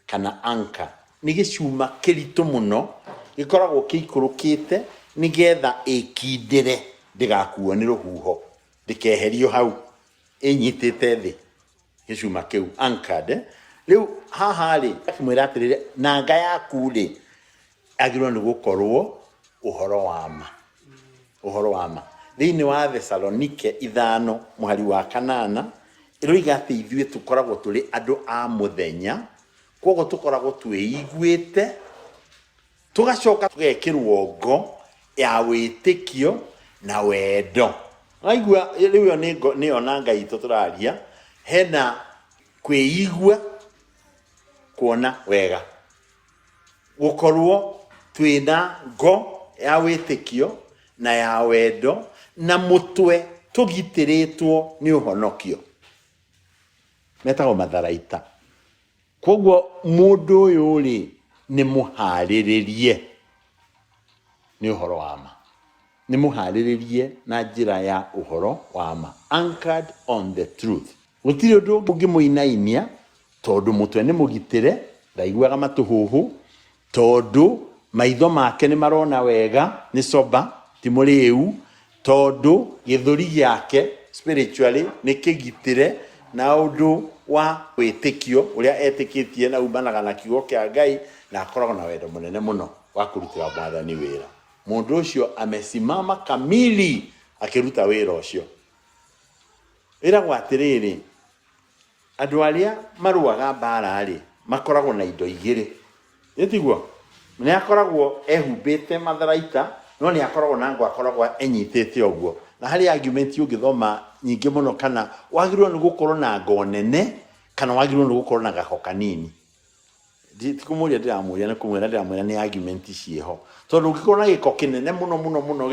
Speaker 1: kana anchor. Nĩ gĩcuma kĩritũ mũno gĩkoragwo kĩikũrũkĩte nĩgetha ĩkindĩre ndĩgakuo nĩ rũhuho, ndĩkeherio hau ĩnyitĩte thĩ gĩcuma kĩu anchored. Rĩu haha rĩ, akĩmwĩra atĩrĩrĩ, nanga yaku rĩ, agĩrĩirwo nĩ gũkorwo ũhoro wa ma, ũhoro wa ma. Thĩinĩ wa Thesalonike 5 mũhari wa 8 ĩroiga atĩ ithuĩ tũkoragwo tũrĩ andũ a mũthenya, koguo tũkoragwo twĩiguĩte, tũgacoka tũgekĩrwo ngo ya wĩtĩkio na wendo. Waigua rĩu ĩyo nĩ ngo, nĩyo nanga itũ tũraria, hena kwĩigua, kuona wega, gũkorwo twĩna ngo ya wĩtĩkio na ya wendo na mũtwe tũgitĩrĩtwo nĩ ũhonokio. Metagwo matharaita. Koguo mũndũ ũyũ rĩ, nĩ mũharĩrĩrie nĩ ũhoro wa ma. Nĩ mũharĩrĩrie na njĩra ya ũhoro wa ma. Anchored on the truth. Gũtirĩ ũndũ ũngĩmũinainia tondũ mũtwe nĩ mũgitĩre, ndaiguaga matũhũhũ, tondũ maitho make nĩ marona wega, nĩ sober, ti mũrĩu, tondũ gĩthũri gĩake spiritually nĩ kĩgitĩre na ũndũ wa wĩtĩkio ũrĩa etĩkĩtie na umanaga na kiugo kĩa Ngai, na akoragwo na wendo mũnene mũno wa kũrutĩra Mwathani wĩra. Mũndũ ũcio amesimama kamili akĩruta wĩra ũcio. Ĩragwo atĩrĩrĩ, andũ arĩa marũaga mbara-rĩ, makoragwo na indo igĩrĩ. Ĩ tiguo? Nĩ akoragwo ehumbĩte matharaita, no nĩ akoragwo na ngo akoragwo enyitĩte ũguo. Na harĩ argument ũngĩthoma nyingĩ mũno kana wagĩrĩirwo nĩ gũkorwo na ngo nene kana wagĩrĩirwo nĩ gũkorwo na gako kanini. Ti kũmũria ndĩramũria, nĩ kũmwĩra ndĩramwĩra nĩ argument ciĩho. Tondũ ũngĩkorwo na gĩko kĩnene mũno mũno mũno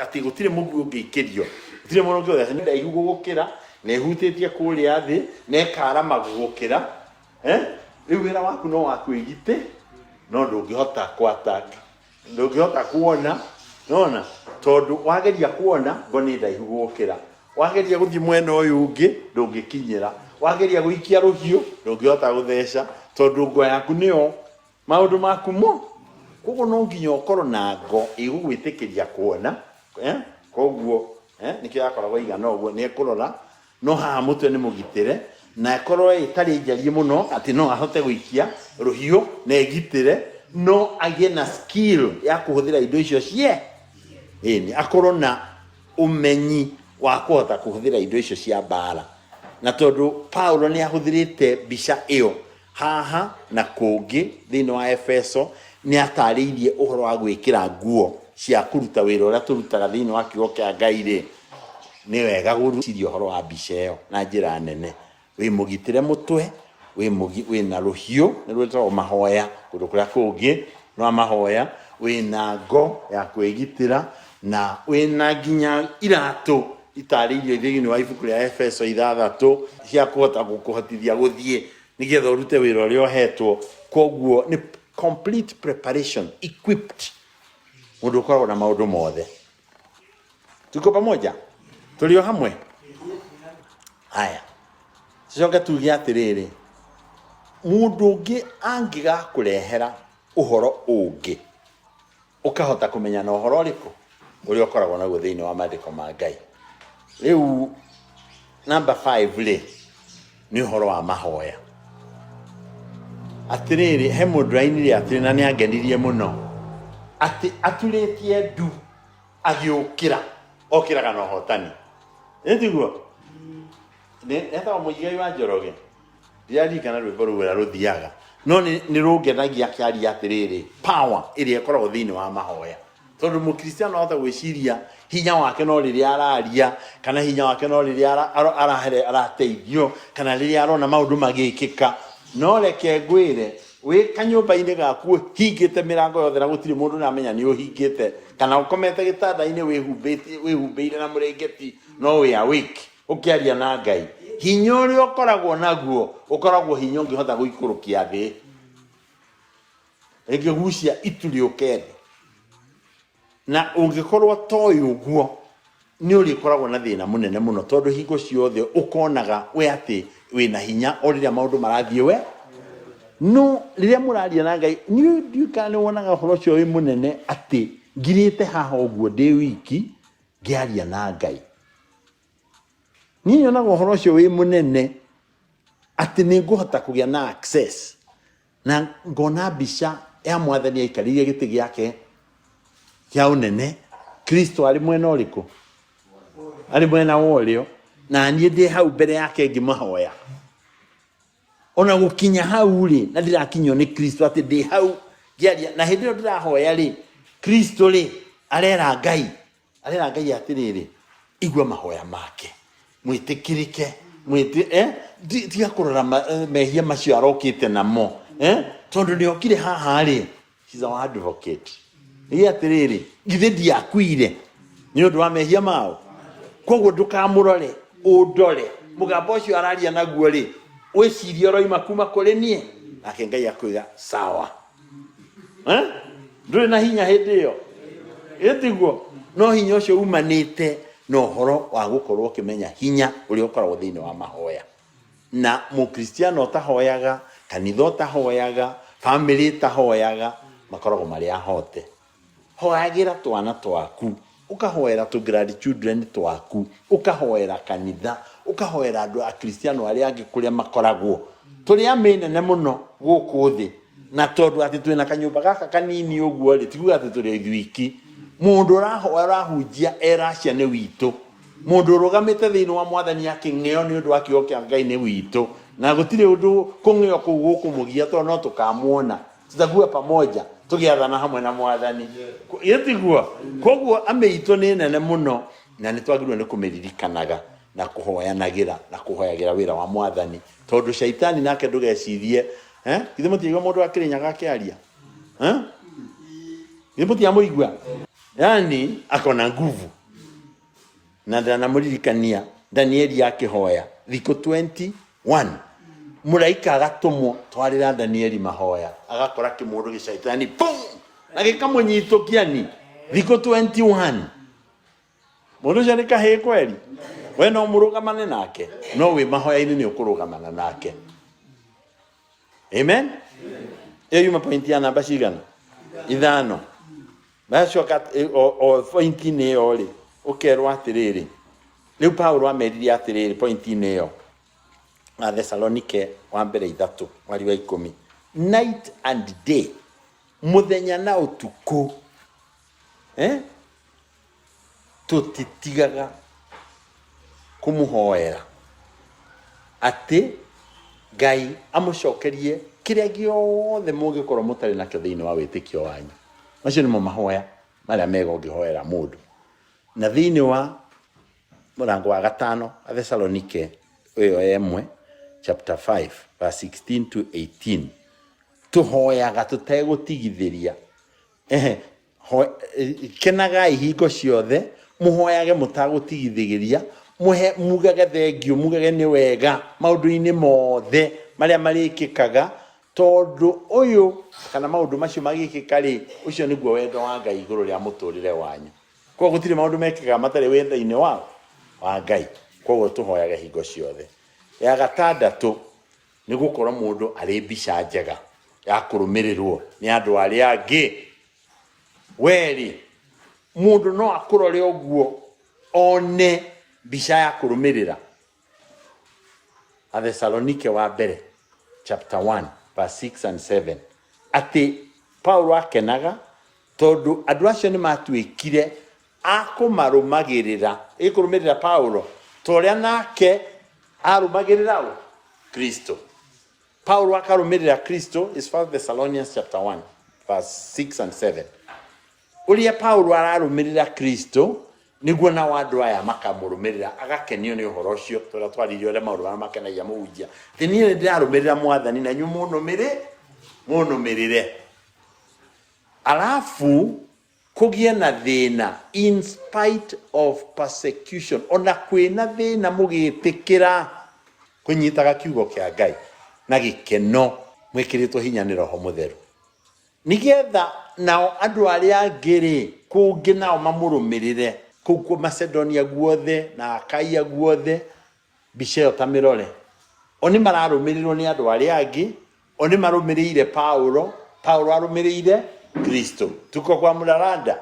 Speaker 1: atĩ gũtirĩ mũguĩ ũngĩikĩrio, gũtirĩ mũndũ ũngĩgũtheca, nĩ ndaihu gũgũkĩra, na ĩhutĩtie kũrĩa thĩ, na ĩkarama gũgũkĩra, eh? Rĩu wĩra waku no wa kwĩgitĩ, no ndũngĩhota kũ attack, ndũngĩhota kuona, nona tondũ wageria kuona ngo nĩ ndaihu gũgũkĩra, wageria gũthiĩ mwena ũyũ ũngĩ ndũngĩkinyĩra, wageria gũikia rũhiũ ndũngĩhota gũtheca tondũ ngo yaku nĩyo maũndũ maku mo. Koguo no nginya ũkorwo na ngo ĩgũgwĩtĩkĩria kuona, eh? Koguo nĩkĩo yakoragwo ĩigana ũguo, nĩ ĩkũrora no haha mũtwe nĩ mũgitĩre na ĩkorwo ĩtarĩ njariĩ mũno atĩ no ahote gũikia rũhiũ na ĩgitĩre, no agĩe na skill ya kũhũthĩra indo icio cie ĩni, akorwo na ũmenyi wa kũhota kũhũthĩra indo icio cia mbara. Na tondũ Paulo nĩ ahũthĩrĩte mbica ĩyo haha na kũngĩ thĩinĩ wa Efeso, nĩ atarĩirie ũhoro wa gwĩkĩra nguo cia kũruta wĩra ũrĩa tũrutaga thĩinĩ wa kiugo kĩa Ngai rĩ, Nĩ wega gũciria ũhoro wa mbica ĩyo na njĩra nene. Wĩ mũgitĩre mũtwe, wĩna rũhiũ nĩ rwĩtagwo mahoya kũndũ kũrĩa kũngĩ rwa mahoya, wĩna ngo ya kwĩgitĩra na wĩna nginya iratũ itarĩirio thĩinĩ wa ibuku rĩa Efeso 6 cia kũhota gũkũhotithia gũthiĩ nĩgetha ũrute wĩra ũrĩa ũhetwo. Koguo nĩ complete preparation, equipped, mũndũ ũkoragwo na maũndũ mothe. Tuko pamoja? Tũrĩ o hamwe? Haya, tucoke tuge atĩrĩrĩ, mũndũ ũngĩ angĩgakũrehera ũhoro ũngĩ, ũkahota kũmenya na ũhoro ũrĩkũ ũrĩa ũkoragwo naguo thĩinĩ wa maandĩko ma Ngai. Rĩu number 5 rĩ, nĩ ũhoro wa mahoya. Atĩrĩrĩ, he mũndũ ainire atĩrĩ na nĩ angenirie mũno, atĩ aturĩtie ndu agĩũkĩra, okĩraga na ũhotani. Ĩ tiguo? Etagwo Mũigai wa Njoroge. Ndiraririkana rwĩmbo rũu ũrĩa rũthiaga, no nĩ rũngenagia akĩaria atĩrĩrĩ, power ĩrĩa ĩkoragwo thĩinĩ wa mahoya. Tondũ mũkristiano ahota gwĩciria hinya wake no rĩrĩa araria, kana hinya wake no rĩrĩa arateithio, kana rĩrĩa arona maũndũ magĩkĩka. No reke ngwĩre, wĩ kanyũmba-inĩ gaku ũhingĩte mĩrango yothe na gũtirĩ mũndũ ũramenya nĩ ũhingĩte, kana ũkomete gĩtanda-inĩ wĩhumbĩire na mũrĩngĩti, no wĩ awake ũkĩaria na Ngai. Hinya ũrĩa ũkoragwo naguo ũkoragwo hinya ũngĩhota gũikũrũkia thĩ, rĩngĩgucia itu rĩũke thĩ. Na ũngĩkorwo toĩ ũguo, nĩ ũrĩkoragwo na thĩna mũnene mũno, tondũ hingo ciothe ũkonaga we atĩ wĩna hinya o rĩrĩa maũndũ marathiĩ we. No rĩrĩa mũraria na Ngai, niĩ ndiũĩ kana nĩ wonaga ũhoro ũcio wĩ mũnene atĩ ngirĩte haha ũguo ndĩ wiki ngĩaria na Ngai. Niĩ nyonaga ũhoro ũcio wĩ mũnene atĩ nĩ ngũhota kũgĩa na access na ngona mbica ya mwathani aikarĩire gĩtĩ gĩake kĩa ũnene, Kristo arĩ mwena ũrĩkũ? Arĩ mwena wa ũrĩo, na niĩ ndĩ hau mbere yake ngĩmahoya. Ona gũkinya hau rĩ, na ndĩrakinyio nĩ Kristo atĩ ndĩ hau ngĩaria, na hĩndĩ ĩyo ndĩrahoya rĩ, Kristo rĩ arera Ngai, arera Ngai atĩrĩrĩ, igua mahoya make, mwĩtĩkĩrĩke, tiga kũrora mehia macio arokĩte namo, tondũ nĩ okire haha rĩ, he's our advocate. Nĩ atĩrĩrĩ, githĩ ndiakuire nĩ ũndũ wa mehia mao? Koguo ndũkamũrore, ũndore. Mũgambo ũcio araria naguo rĩ, wĩcirie ũroima kuma kũrĩ niĩ. Nake Ngai akwĩra sawa. Ndũrĩ na hinya hĩndĩ ĩyo, ĩtiguo? No hinya ũcio umanĩte na ũhoro wa gũkorwo ũkĩmenya hinya ũrĩa ũkoragwo thĩinĩ wa mahoya. Na mũkristiano ũtahoyaga, kanitha ũtahoyaga, famĩlĩ ĩtahoyaga, makoragwo marĩ ahote. Hoyagĩra twana twaku, ũkahoera tũ grandchildren twaku, ũkahoera kanitha, ũkahoera andũ a kristiano arĩa angĩ kũrĩa makoragwo. Tũrĩ amĩ nene mũno gũkũ thĩ, na tondũ atĩ twĩna kanyũmba gaka kanini ũguo rĩ, ti kuga atĩ tũrĩ o ithuiki. Mũndũ ũrahoya ũrahunjia e Russia nĩ witũ. Mũndũ ũrũgamĩte thĩinĩ wa mwathani akĩng'eo nĩ ũndũ wa kiugo kĩa Ngai nĩ witũ. Na gũtirĩ ũndũ kũng'eo kũu gũkũmũgia tondũ no tũkamuona. Tutakuwa pamoja tũgĩathana hamwe na mwathani. Gĩtiguo? Koguo amĩ itũ nĩ nene mũno na nĩ twagĩrĩirwo nĩ kũmĩririkanaga na kũhoyanagĩra na kũhoyagĩra wĩra wa mwathani, tondũ shaitani nake ndũgecirie, githĩ mũtiaigua mũndũ wa Kĩrĩnyaga akĩaria? Githĩ mũtiamũigua? Yani akona nguvu. Na ndanamũririkania Danieli akĩhoya thikũ 21, mũraika agatũmwo twarĩra Danieli mahoya, agakora kĩmũndũ gĩcaitani boom, na gĩkamũnyitũkia ni thikũ 21. Mũndũ ũcio nĩ kahĩĩ kweri, we no mũrũgamane nake, no wĩ mahoya-inĩ nĩ ũkũrũgamana nake. Amen. Ĩyo yuma point ya namba cigana? 5. Macoka o point-inĩ ĩyo rĩ, ũkerwo atĩrĩrĩ, rĩu Paulo amerire atĩrĩrĩ point-inĩ ĩyo, a Thesalonike wa mbere 3 mweri wa 10, night and day, mũthenya na ũtukũ, Tũtitigaga kũmũhoera atĩ Ngai amũcokerie kĩrĩa gĩothe mũngĩkorwo mũtarĩ nakĩo thĩinĩ wa wĩtĩkio wanyu. Macio nĩmo mahoya marĩa mega ũngĩhoera mũndũ. Na thĩinĩ wa Mũrango wa gatano Athesalonike ĩyo ĩmwe chapter 5 verse 16 to 18, tũhoyaga tũtegũtigithĩria. Ehe, kenagai hingo ciothe, mũhoyage mũtagũtigithĩria, mũhe mugage thengiũ, mugage nĩ wega maũndũ-inĩ mothe marĩa marĩkĩkaga, tondũ ũyũ kana maũndũ macio magĩkĩka rĩ, ũcio nĩguo wendo wa Ngai igũrũ rĩa mũtũrĩre wanyu. Koguo gũtirĩ maũndũ mekĩkaga matarĩ wendo-inĩ wa Ngai. Koguo tũhoyage hingo ciothe. Ya gatandatũ nĩ gũkorwo mũndũ arĩ mbica njega ya kũrũmĩrĩrwo nĩ andũ arĩa angĩ. Werĩ, mũndũ no akũrore ũguo one mbica ya kũrũmĩrĩra. Athesalonike wa mbere chapter 1 verse 6 and 7, atĩ Paulo akenaga tondũ andũ acio nĩ matuĩkire a kũmarũmagĩrĩra, ĩ kũrũmĩrĩra Paulo ta ũrĩa nake arũmagĩrĩra ũ? Kristo. Paulo akarũmĩrĩra Kristo is 1 Thessalonians chapter 1 verse 6 and 7. Ũrĩa Paulo ararũmĩrĩra Kristo nĩguo nao andũ aya makamũrũmĩrĩra, agakenio nĩ ũhoro ũcio. Tũrĩa twaririe ũrĩa maũndũ marĩa makenagia mũhunjia, atĩ niĩ nĩ ndĩrarũmĩrĩra Mwathani na inyuĩ mũnũmĩrĩre. Alafu kũgĩe na thĩna, in spite of persecution, ona kwĩna thĩna mũgĩtĩkĩra kũnyitaga kiugo kĩa Ngai na gĩkeno, mwĩkĩrĩtwo hinya nĩ Roho Mũtheru, nĩgetha nao andũ arĩa angĩ rĩ kũngĩ nao mamũrũmĩrĩre kũu kwa Macedonia guothe na Akaia guothe. Mbica ĩyo ta mĩrore, o nĩ mararũmĩrĩrwo nĩ andũ arĩa angĩ, o nĩ marũmĩrĩire Paulo, Paulo arũmĩrĩire Kristo. Tuko kwa mraranda.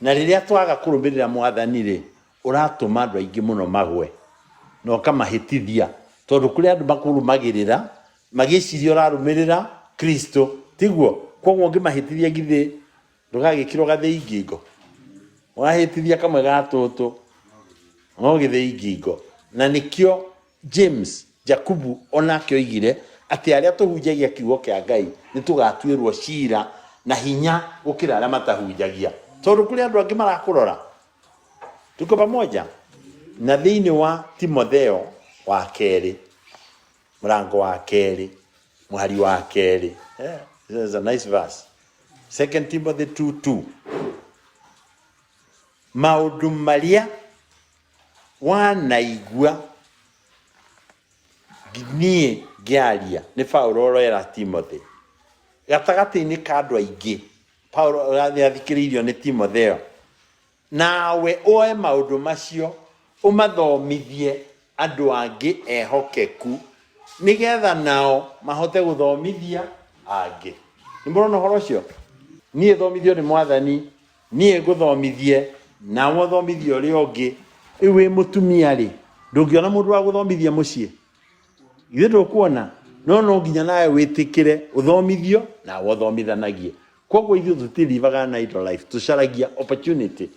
Speaker 1: Na rĩrĩa twaga kũrũmĩrĩra Mwathani rĩ, ũratũma andũ aingĩ mũno magwe na ũkamahĩtithia, tondũ kũrĩ andũ makũrũmagĩrĩra magĩciria ũrarũmĩrĩra Kristo, tiguo? Koguo ũngĩmahĩtithia githĩ ndũgagĩkĩrwo gathĩi ngingo, wahĩtithia kamwe ga tũtũ no gĩthĩi ngingo. Na nĩkĩo James, Jakubu onake oigire atĩ arĩa tũhunjagia kiugo kĩa Ngai nĩ tũgatuĩrwo cira na hinya gũkĩra arĩa matahunjagia, tondũ kũrĩ andũ angĩ marakũrora. Tuko pamoja? Na thĩinĩ wa Timotheo wa kerĩ mũrango wa kerĩ mũhari wa kerĩ, this is a nice verse, 2 Timothy 2:2, maũndũ marĩa wanaigua niĩ ngĩaria, nĩ Paulo ũrera Timothy gatagatĩ-inĩ ka andũ aingĩ. Paulo nĩ athikĩrĩirio nĩ Timotheo. Nawe oe maũndũ macio ũmathomithie andũ angĩ ehokeku, nĩgetha nao mahote gũthomithia angĩ. Nĩ mũrona ũhoro ũcio? Niĩ thomithio nĩ Mwathani, niĩ ngũthomithie, nawe ũthomithie ũrĩa ũngĩ. Rĩu wĩ mũtumia rĩ, ndũngĩona mũndũ wa gũthomithia mũciĩ? Githĩ ndũkuona? No no nginya nawe wĩtĩkĩre ũthomithio, nawe ũthomithanagie. Koguo ithuĩ tũtirivaga na idle life, tũcaragia opportunity.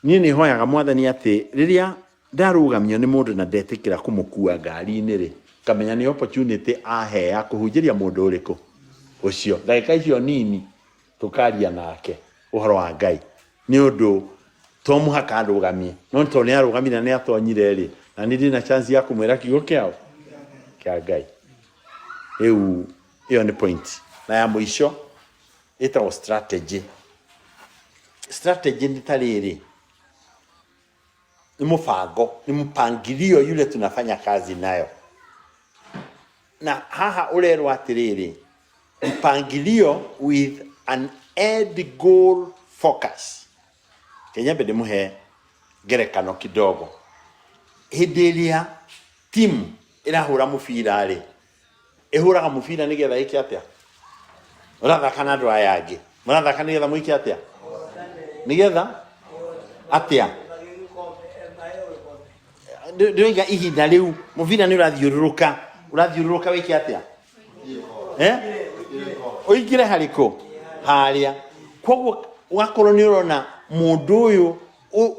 Speaker 1: Niĩ nĩ hoyaga Mwathani atĩ rĩrĩa ndarũgamio nĩ mũndũ na ndetĩkĩra kũmũkua ngari-inĩ rĩ, ngamenya nĩ opportunity ahe ya kũhunjĩria mũndũ ũrĩkũ ũcio. Ndagĩka icio nini tũkaria nake ũhoro wa Ngai, nĩ ũndũ to mũhaka andũgamie, no tondũ nĩ arũgamire na nĩ atonyire rĩ, na niĩ ndĩ na chance ya kũmwĩra kiugo kĩao kĩa Ngai. Rĩu ĩyo nĩ point. Na ya mũico ĩtagwo strategy. Strategy nĩ ta rĩrĩ, nĩ mũbango, nĩ mpangilio yule tunafanya kazi nayo. Na haha ũrerwo atĩrĩrĩ, mpangilio with an end goal focus. Kenyambe ndĩmũhe ngerekano kidogo. Hĩndĩ ĩrĩa timu ĩrahũra mũbira rĩ, ĩhũraga mũbira nĩgetha ĩke atĩa? Mũrathaka na andũ aya angĩ, mũrathaka nĩgetha mwĩke atĩa? Nĩgetha atĩa? Ndĩroiga ihinda rĩu mũbira nĩ ũrathiũrũrũka, ũrathiũrũrũka wĩke atĩa? Ũingĩre harĩkũ? Harĩa. Koguo ũgakorwo nĩ ũrona mũndũ ũyũ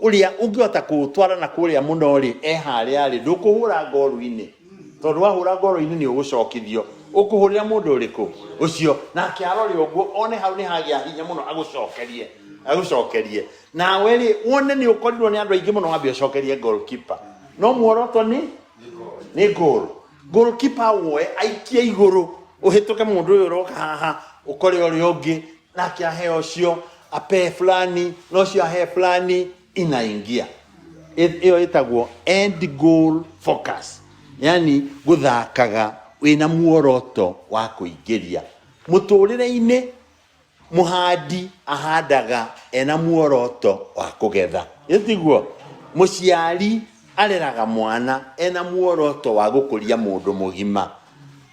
Speaker 1: ũrĩa ũngĩhota kũũtwara na kũrĩa mũno rĩ, e harĩa rĩ, ndũkũhũra ngoru-inĩ, tondũ wahũra ngoro-inĩ nĩ ũgũcokithio. Ũkũhũrĩra mũndũ ũrĩkũ? Ũcio. Nake arore ũguo one hau nĩ hagĩa hinya mũno agũcokerie. Agũcokerie. Nawe rĩ, wone nĩ ũkorirwo nĩ andũ aingĩ mũno wambe ũcokerie goalkeeper. No muoroto nĩ nĩ goal. Goalkeeper woe aikie igũrũ ũhĩtũke mũndũ ũyũ ũroka haha ũkore ũrĩa ũngĩ nake ahe ũcio ape fulani na ũcio ahe fulani inaingia. Ĩyo ĩtagwo end goal focus, yani gũthakaga wĩna muoroto wa kũingĩria mũtũrĩre-inĩ. Mũhandi ahandaga ena muoroto wa kũgetha, ĩ tiguo? Mũciari areraga mwana ena muoroto wa gũkũria mũndũ mũgima.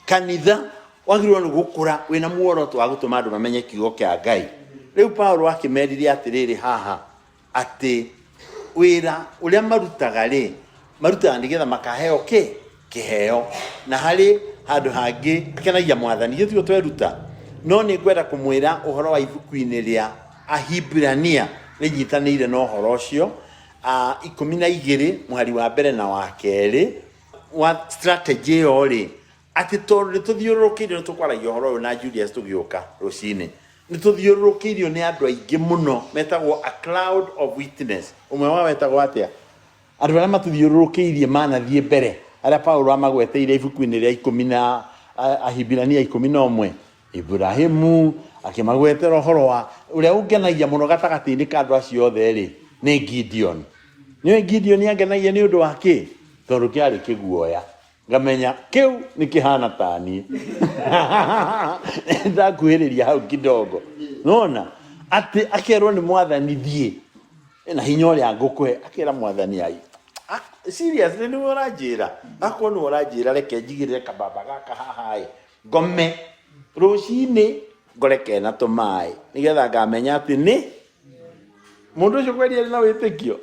Speaker 1: Kanitha wagĩrĩirwo nĩ gũkũra wĩna muoroto wa gũtũma andũ mamenye kiugo kĩa Ngai. Rĩu Paulo akĩmerire atĩrĩrĩ haha, atĩ wĩra ũrĩa marutaga rĩ, marutaga nĩgetha makaheo kĩ? Kĩheo. Na harĩ handũ hangĩ kenagia Mwathani, githĩ tiguo tweruta? No nĩ ngwenda kũmwĩra ũhoro wa ibuku-inĩ rĩa Ahibirania rĩnyitanĩire na ũhoro ũcio, 12 mũhari wa mbere na wa kerĩ wa strategy ĩyo rĩ, atĩ tondũ nĩ tũthiũrũrũkĩirio, nĩ tũkwaragia ũhoro ũyũ na Julius tũgĩũka rũcinĩ, nĩ tũthiũrũrũkĩirio nĩ andũ aingĩ mũno metagwo a cloud of witness. Ũmwe wao etagwo atĩa? Andũ arĩa matũthiũrũrũkĩirie manathiĩ mbere, arĩa Paulo amagweteire ibuku-inĩ rĩa ikũmi na Ahibirania 11, Iburahimu akĩmagwetera ũhoro wa ũrĩa ũngenagia mũno gatagatĩ-inĩ ka andũ acio othe rĩ, nĩ Gideon. Nĩũĩ Gideon angenagia nĩ ũndũ wa kĩ? Tondũ kĩarĩ kĩguoya. Ngamenya kĩu nĩ kĩhana ta niĩ. Ndakuhĩrĩria hau kidogo. Nona atĩ akerwo nĩ Mwathani thiĩ na hinya ũrĩa ngũkũhe, akera Mwathani ai seriously nĩwe ũranjĩra? Akorwo nĩwe ũranjĩra reke njigĩrĩre kababa gaka haha ĩ, ngome rũcinĩ ngore kena tũmaĩ nĩgetha ngamenya atĩ nĩ mũndũ ũcio kweri arĩ na wĩtĩkio.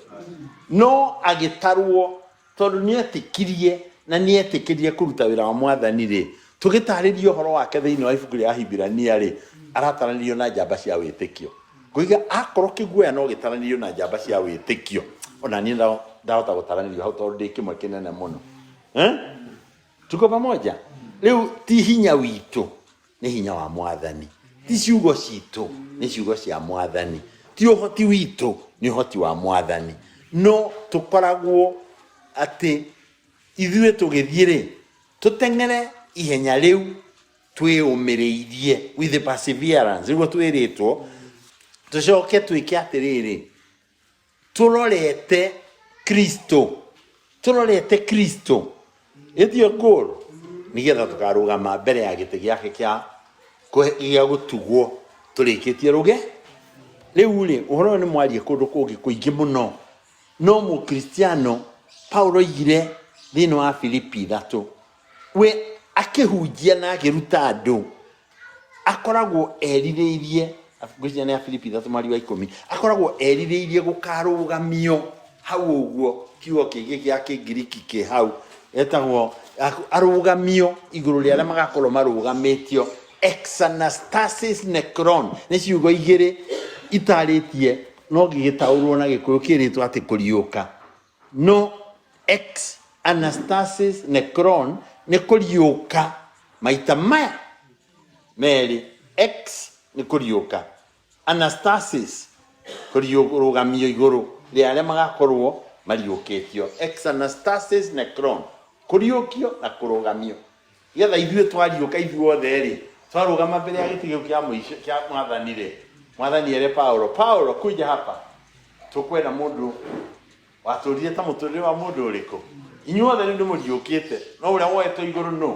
Speaker 1: No agĩtarwo tondũ nĩetĩkirie na nĩetĩkĩrire kũruta wĩra wa Mwathani-rĩ, tũgĩtarĩria ũhoro wake thĩinĩ wa ibuku rĩa Ahibirania-rĩ, arataranĩrio na njamba cia wĩtĩkio. Ngoiga akorwo kĩguoya no gĩtaranĩrio na njamba cia wĩtĩkio, ona niĩ ndahota gũtaranĩrio hau tondũ ndĩ kĩmwe kĩnene mũno. Eh? Tuko pamoja? Rĩu ti hinya witũ, nĩ hinya wa Mwathani. Ti ciugo citũ, nĩ ciugo cia Mwathani. Ti ũhoti witũ, nĩ ũhoti wa Mwathani. No tũkoragwo atĩ ithuĩ tũgĩthiĩ-rĩ, tũteng'ere ihenya rĩu twĩyũmĩrĩirie, with perseverance, nĩguo twĩrĩtwo, tũcoke twĩke atĩrĩrĩ, Tũrorete Kristo, tũrorete Kristo, ĩtio goal, nĩgetha tũkarũgama mbere ya gĩtĩ gĩake kĩa gĩa gũtugwo tũrĩkĩtie rũge. Rĩu rĩ, ũhoro ũyũ nĩ mwarie kũndũ kũngĩ kũingĩ mũno, no Mũkristiano Paulo oigire thĩinĩ wa Filipi 3, we akĩhunjia na akĩruta andũ akoragwo erirĩirie, ngwĩciria nĩ Afilipi 3 mũhari wa 10, akoragwo erirĩirie gũkarũgamio hau ũguo, kiugo kĩngĩ gĩa Kĩngiriki kĩ hau etagwo arũgamio igũrũ rĩa arĩa magakorwo marũgamĩtio, exanastasis nekron, nĩ ciugo igĩrĩ itarĩtie no gĩgĩtaũrwo na Gĩkũyũ kĩrĩtwo atĩ kũriũka, no ex anastasis nekron nĩ kũriũka maita maya merĩ. Ex nĩ kũriũka, anastasis kũrũgamio igũrũ rĩa arĩa magakorwo mariũkĩtio. Ex anastasis nekron, kũriũkio na kũrũgamio, getha ithuĩ twariũka ithuothe rĩ, twarũgama mbere ya gĩtĩ kĩu kĩa mũico kĩa Mwathani rĩ, Mwathani ere Paulo, Paulo kuja hapa, tũkwenda mũndũ watũrire ta mũtũrĩre wa mũndũ ũrĩkũ? Inyuothe rĩu nĩ mũriũkĩte, no ũrĩa woetwo igũrũ nũ?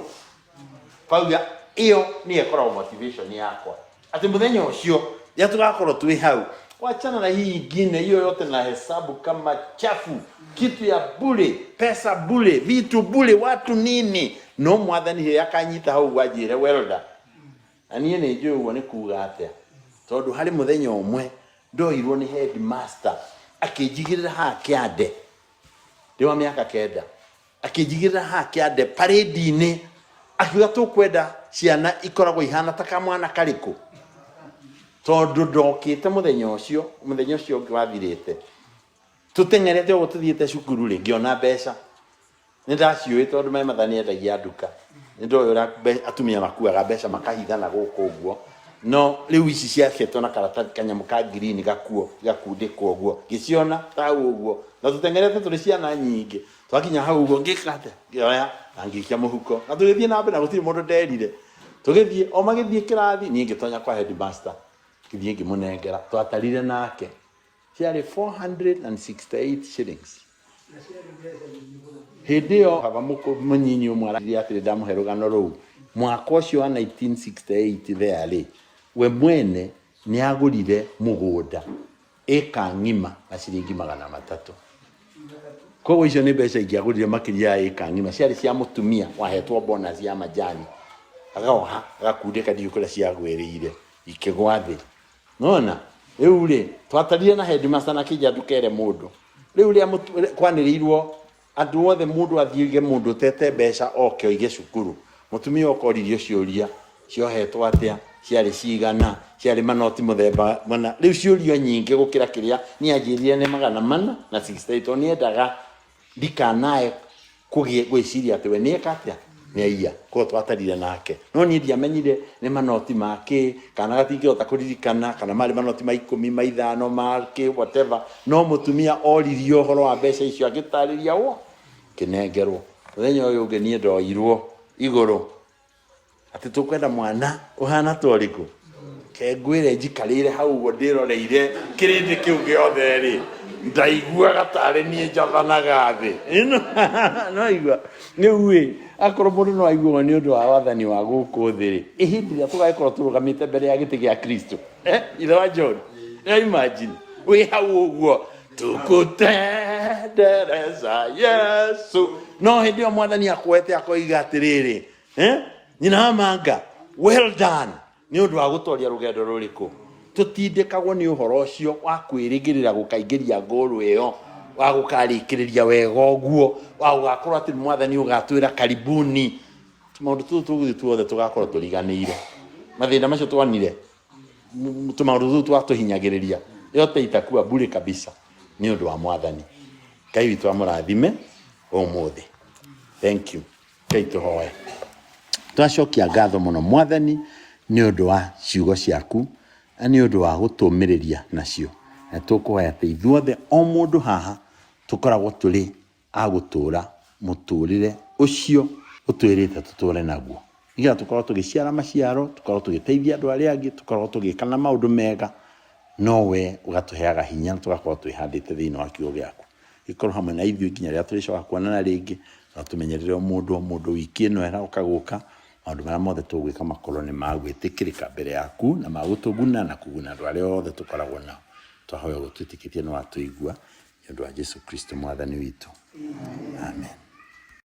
Speaker 1: Pauga ĩyo nĩyo ĩkoragwo motivation yakwa, atĩ mũthenya ũcio rĩrĩa tũgakorwo twĩ hau, wachana na hii ingine hiyo yote na hesabu kama chafu, kitu ya bure, pesa bure, vitu bure, watu nini. No Mwathani hĩrĩa akanyita hau ũguo anjĩre welda. Na niĩ nĩ njũĩ ũguo nĩ kuga atĩa, tondũ harĩ mũthenya ũmwe ndoirwo nĩ headmaster akĩnjigĩrĩra haha kĩande ndĩ wa mĩaka 9, akĩnjigĩrĩra haha kĩande parade-inĩ, akiuga tũkwenda ciana ikoragwo ihana ta kamwana karĩkũ, tondũ ndokĩte mũthenya ũcio, mũthenya ũcio ũngĩ wathirĩte tũteng'erete ũguo tũthiĩte cukuru rĩ, ngĩona mbeca. Nĩ ndaciũĩ tondũ my mother nĩ endagia nduka. Nĩ ndoĩ ũrĩa atumia makuaga mbeca makahithana gũkũ ũguo. No rĩu ici ciakĩtwo na karatathi kanyamũ ka ngirini gakuo gakundĩkwo ũguo, ngĩciona ta hau ũguo, na tũteng'erete tũrĩ ciana nyingĩ. Twakinya hau ũguo ngĩka atĩa? Ngĩoya na ngĩikia mũhuko na tũgĩthiĩ na mbere na gũtirĩ mũndũ nderire. Tũgĩthiĩ, o magĩthiĩ kĩrathi, niĩ ngĩtonya kwa headmaster, ngĩthiĩ ngĩmũnengera, twatarire nake ciarĩ 468 shillings. Hĩndĩ ĩyo baba mũnyinyi ũmwe aranjĩrire atĩrĩ ndamũhe rũgano rũu, mwaka ũcio wa 1968 there rĩ, we mwene nĩ agũrire mũgũnda ĩka ng'ima na ciringi 300. Koguo icio nĩ mbeca ingĩagũrire makĩria ya ĩka ng'ima, ciarĩ cia mũtumia wahetwo bonus ya majani, agoha agakundĩka ndiũĩ kũrĩa ciagwĩrĩire ikĩgwa thĩ. Nona rĩu rĩ twatarire na headmaster na kĩnja ndũkere mũndũ. Rĩu rĩa kwanĩrĩirwo andũ othe mũndũ athiĩ oige mũndũ ũtete mbeca oke oige cukuru. Mũtumia oka oririo ciũria ciohetwo atĩa, ciarĩ cigana, ciarĩ manoti mũthemba mũna. Rĩu ciũrio nyingĩ gũkĩra kĩrĩa niĩ anjĩrire nĩ 468 tondũ nĩendaga ndikanae kũgĩe gwĩciria atĩ we nĩeka atĩa nĩaiya. Koguo twatarire nake, no niĩ ndiamenyire nĩ manoti ma kĩ, kana gatingĩhota kũririkana kana marĩ manoti ma 10, ma 5, ma kĩ whatever. No mũtumia oririo ũhoro wa mbeca icio agĩtarĩria wo kĩnengerwo. Mũthenya ũyũ ũngĩ niĩ ndoirwo igũrũ atĩ tũkwenda mwana ũhana ta ũrĩkũ. Ke ngwĩre njikarĩire hau ũguo ndĩroreire kĩrĩndĩ kĩu gĩothe rĩ, ndaiguaga tarĩ niĩ njathanaga thĩ. No igua rĩu ĩ, akorwo mũndũ no aiguaga nĩ ũndũ wa wathani wa gũkũ thĩ rĩ, ĩ hĩndĩ ĩrĩa tũgagĩkorwo tũrũgamĩte mbere ya gĩtĩ gĩa Kristo, ithe wa John, imagine wĩ hau ũguo tukutendereza Yesu, no hĩndĩ ĩyo mwathani akwete akoiga atĩrĩrĩ, nyina wa manga, well done, nĩ ũndũ wa gũtoria rũgendo rũrĩkũ. Tũtindĩkagwo nĩ ũhoro ũcio wa kwĩrĩgĩrĩra gũkaingĩria ngũrũ ĩyo, wa gũkarĩkĩrĩria wega ũguo, wa gũgakorwo atĩ mwathani ũgatwĩra karibuni. Tũmaũndũ tũtũ tũgũthiĩ tuothe tũgakorwo tũriganĩire. Mathĩna macio twonire, tũmaũndũ tũtũ twatũhinyagĩrĩria, yote itakuwa bure kabisa nĩ ũndũ wa mwathani. Ngai witũ amũrathime ũmũthĩ. Thank you. Ngai tũhoe. Twacokia ngatho mũno mwathani nĩ ũndũ wa ciugo ciaku na nĩ ũndũ wa gũtũmĩrĩria nacio. Na tũkũhoya atĩ ithuothe o mũndũ haha tũkoragwo tũrĩ a gũtũra mũtũrĩre ũcio ũtwĩrĩte tũtũre naguo. Nĩgetha tũkorwo tũgĩciara maciaro, tũkorwo tũgĩteithia andũ arĩa angĩ, tũkorwo tũgĩkana maũndũ mega, no we ũgatũheaga hinya tũgakorwo twĩhandĩte thĩinĩ wa kiugo gĩaku. Gĩkorwo hamwe na ithuĩ nginya rĩrĩa tũrĩcoka kuonana rĩngĩ, na tũmenyerere o mũndũ o mũndũ wiki ĩno ĩroka gũka, maũndũ marĩa mothe tũgwĩka makorwo nĩ ma gwĩtĩkĩrĩka mbere yaku na ma gũtũguna na kũguna andũ arĩa othe tũkoragwo nao. Twahoya ũguo twĩtĩkĩtie nĩ watũigua, nĩ ũndũ wa Jesu Kristo mwathani witũ. Amen.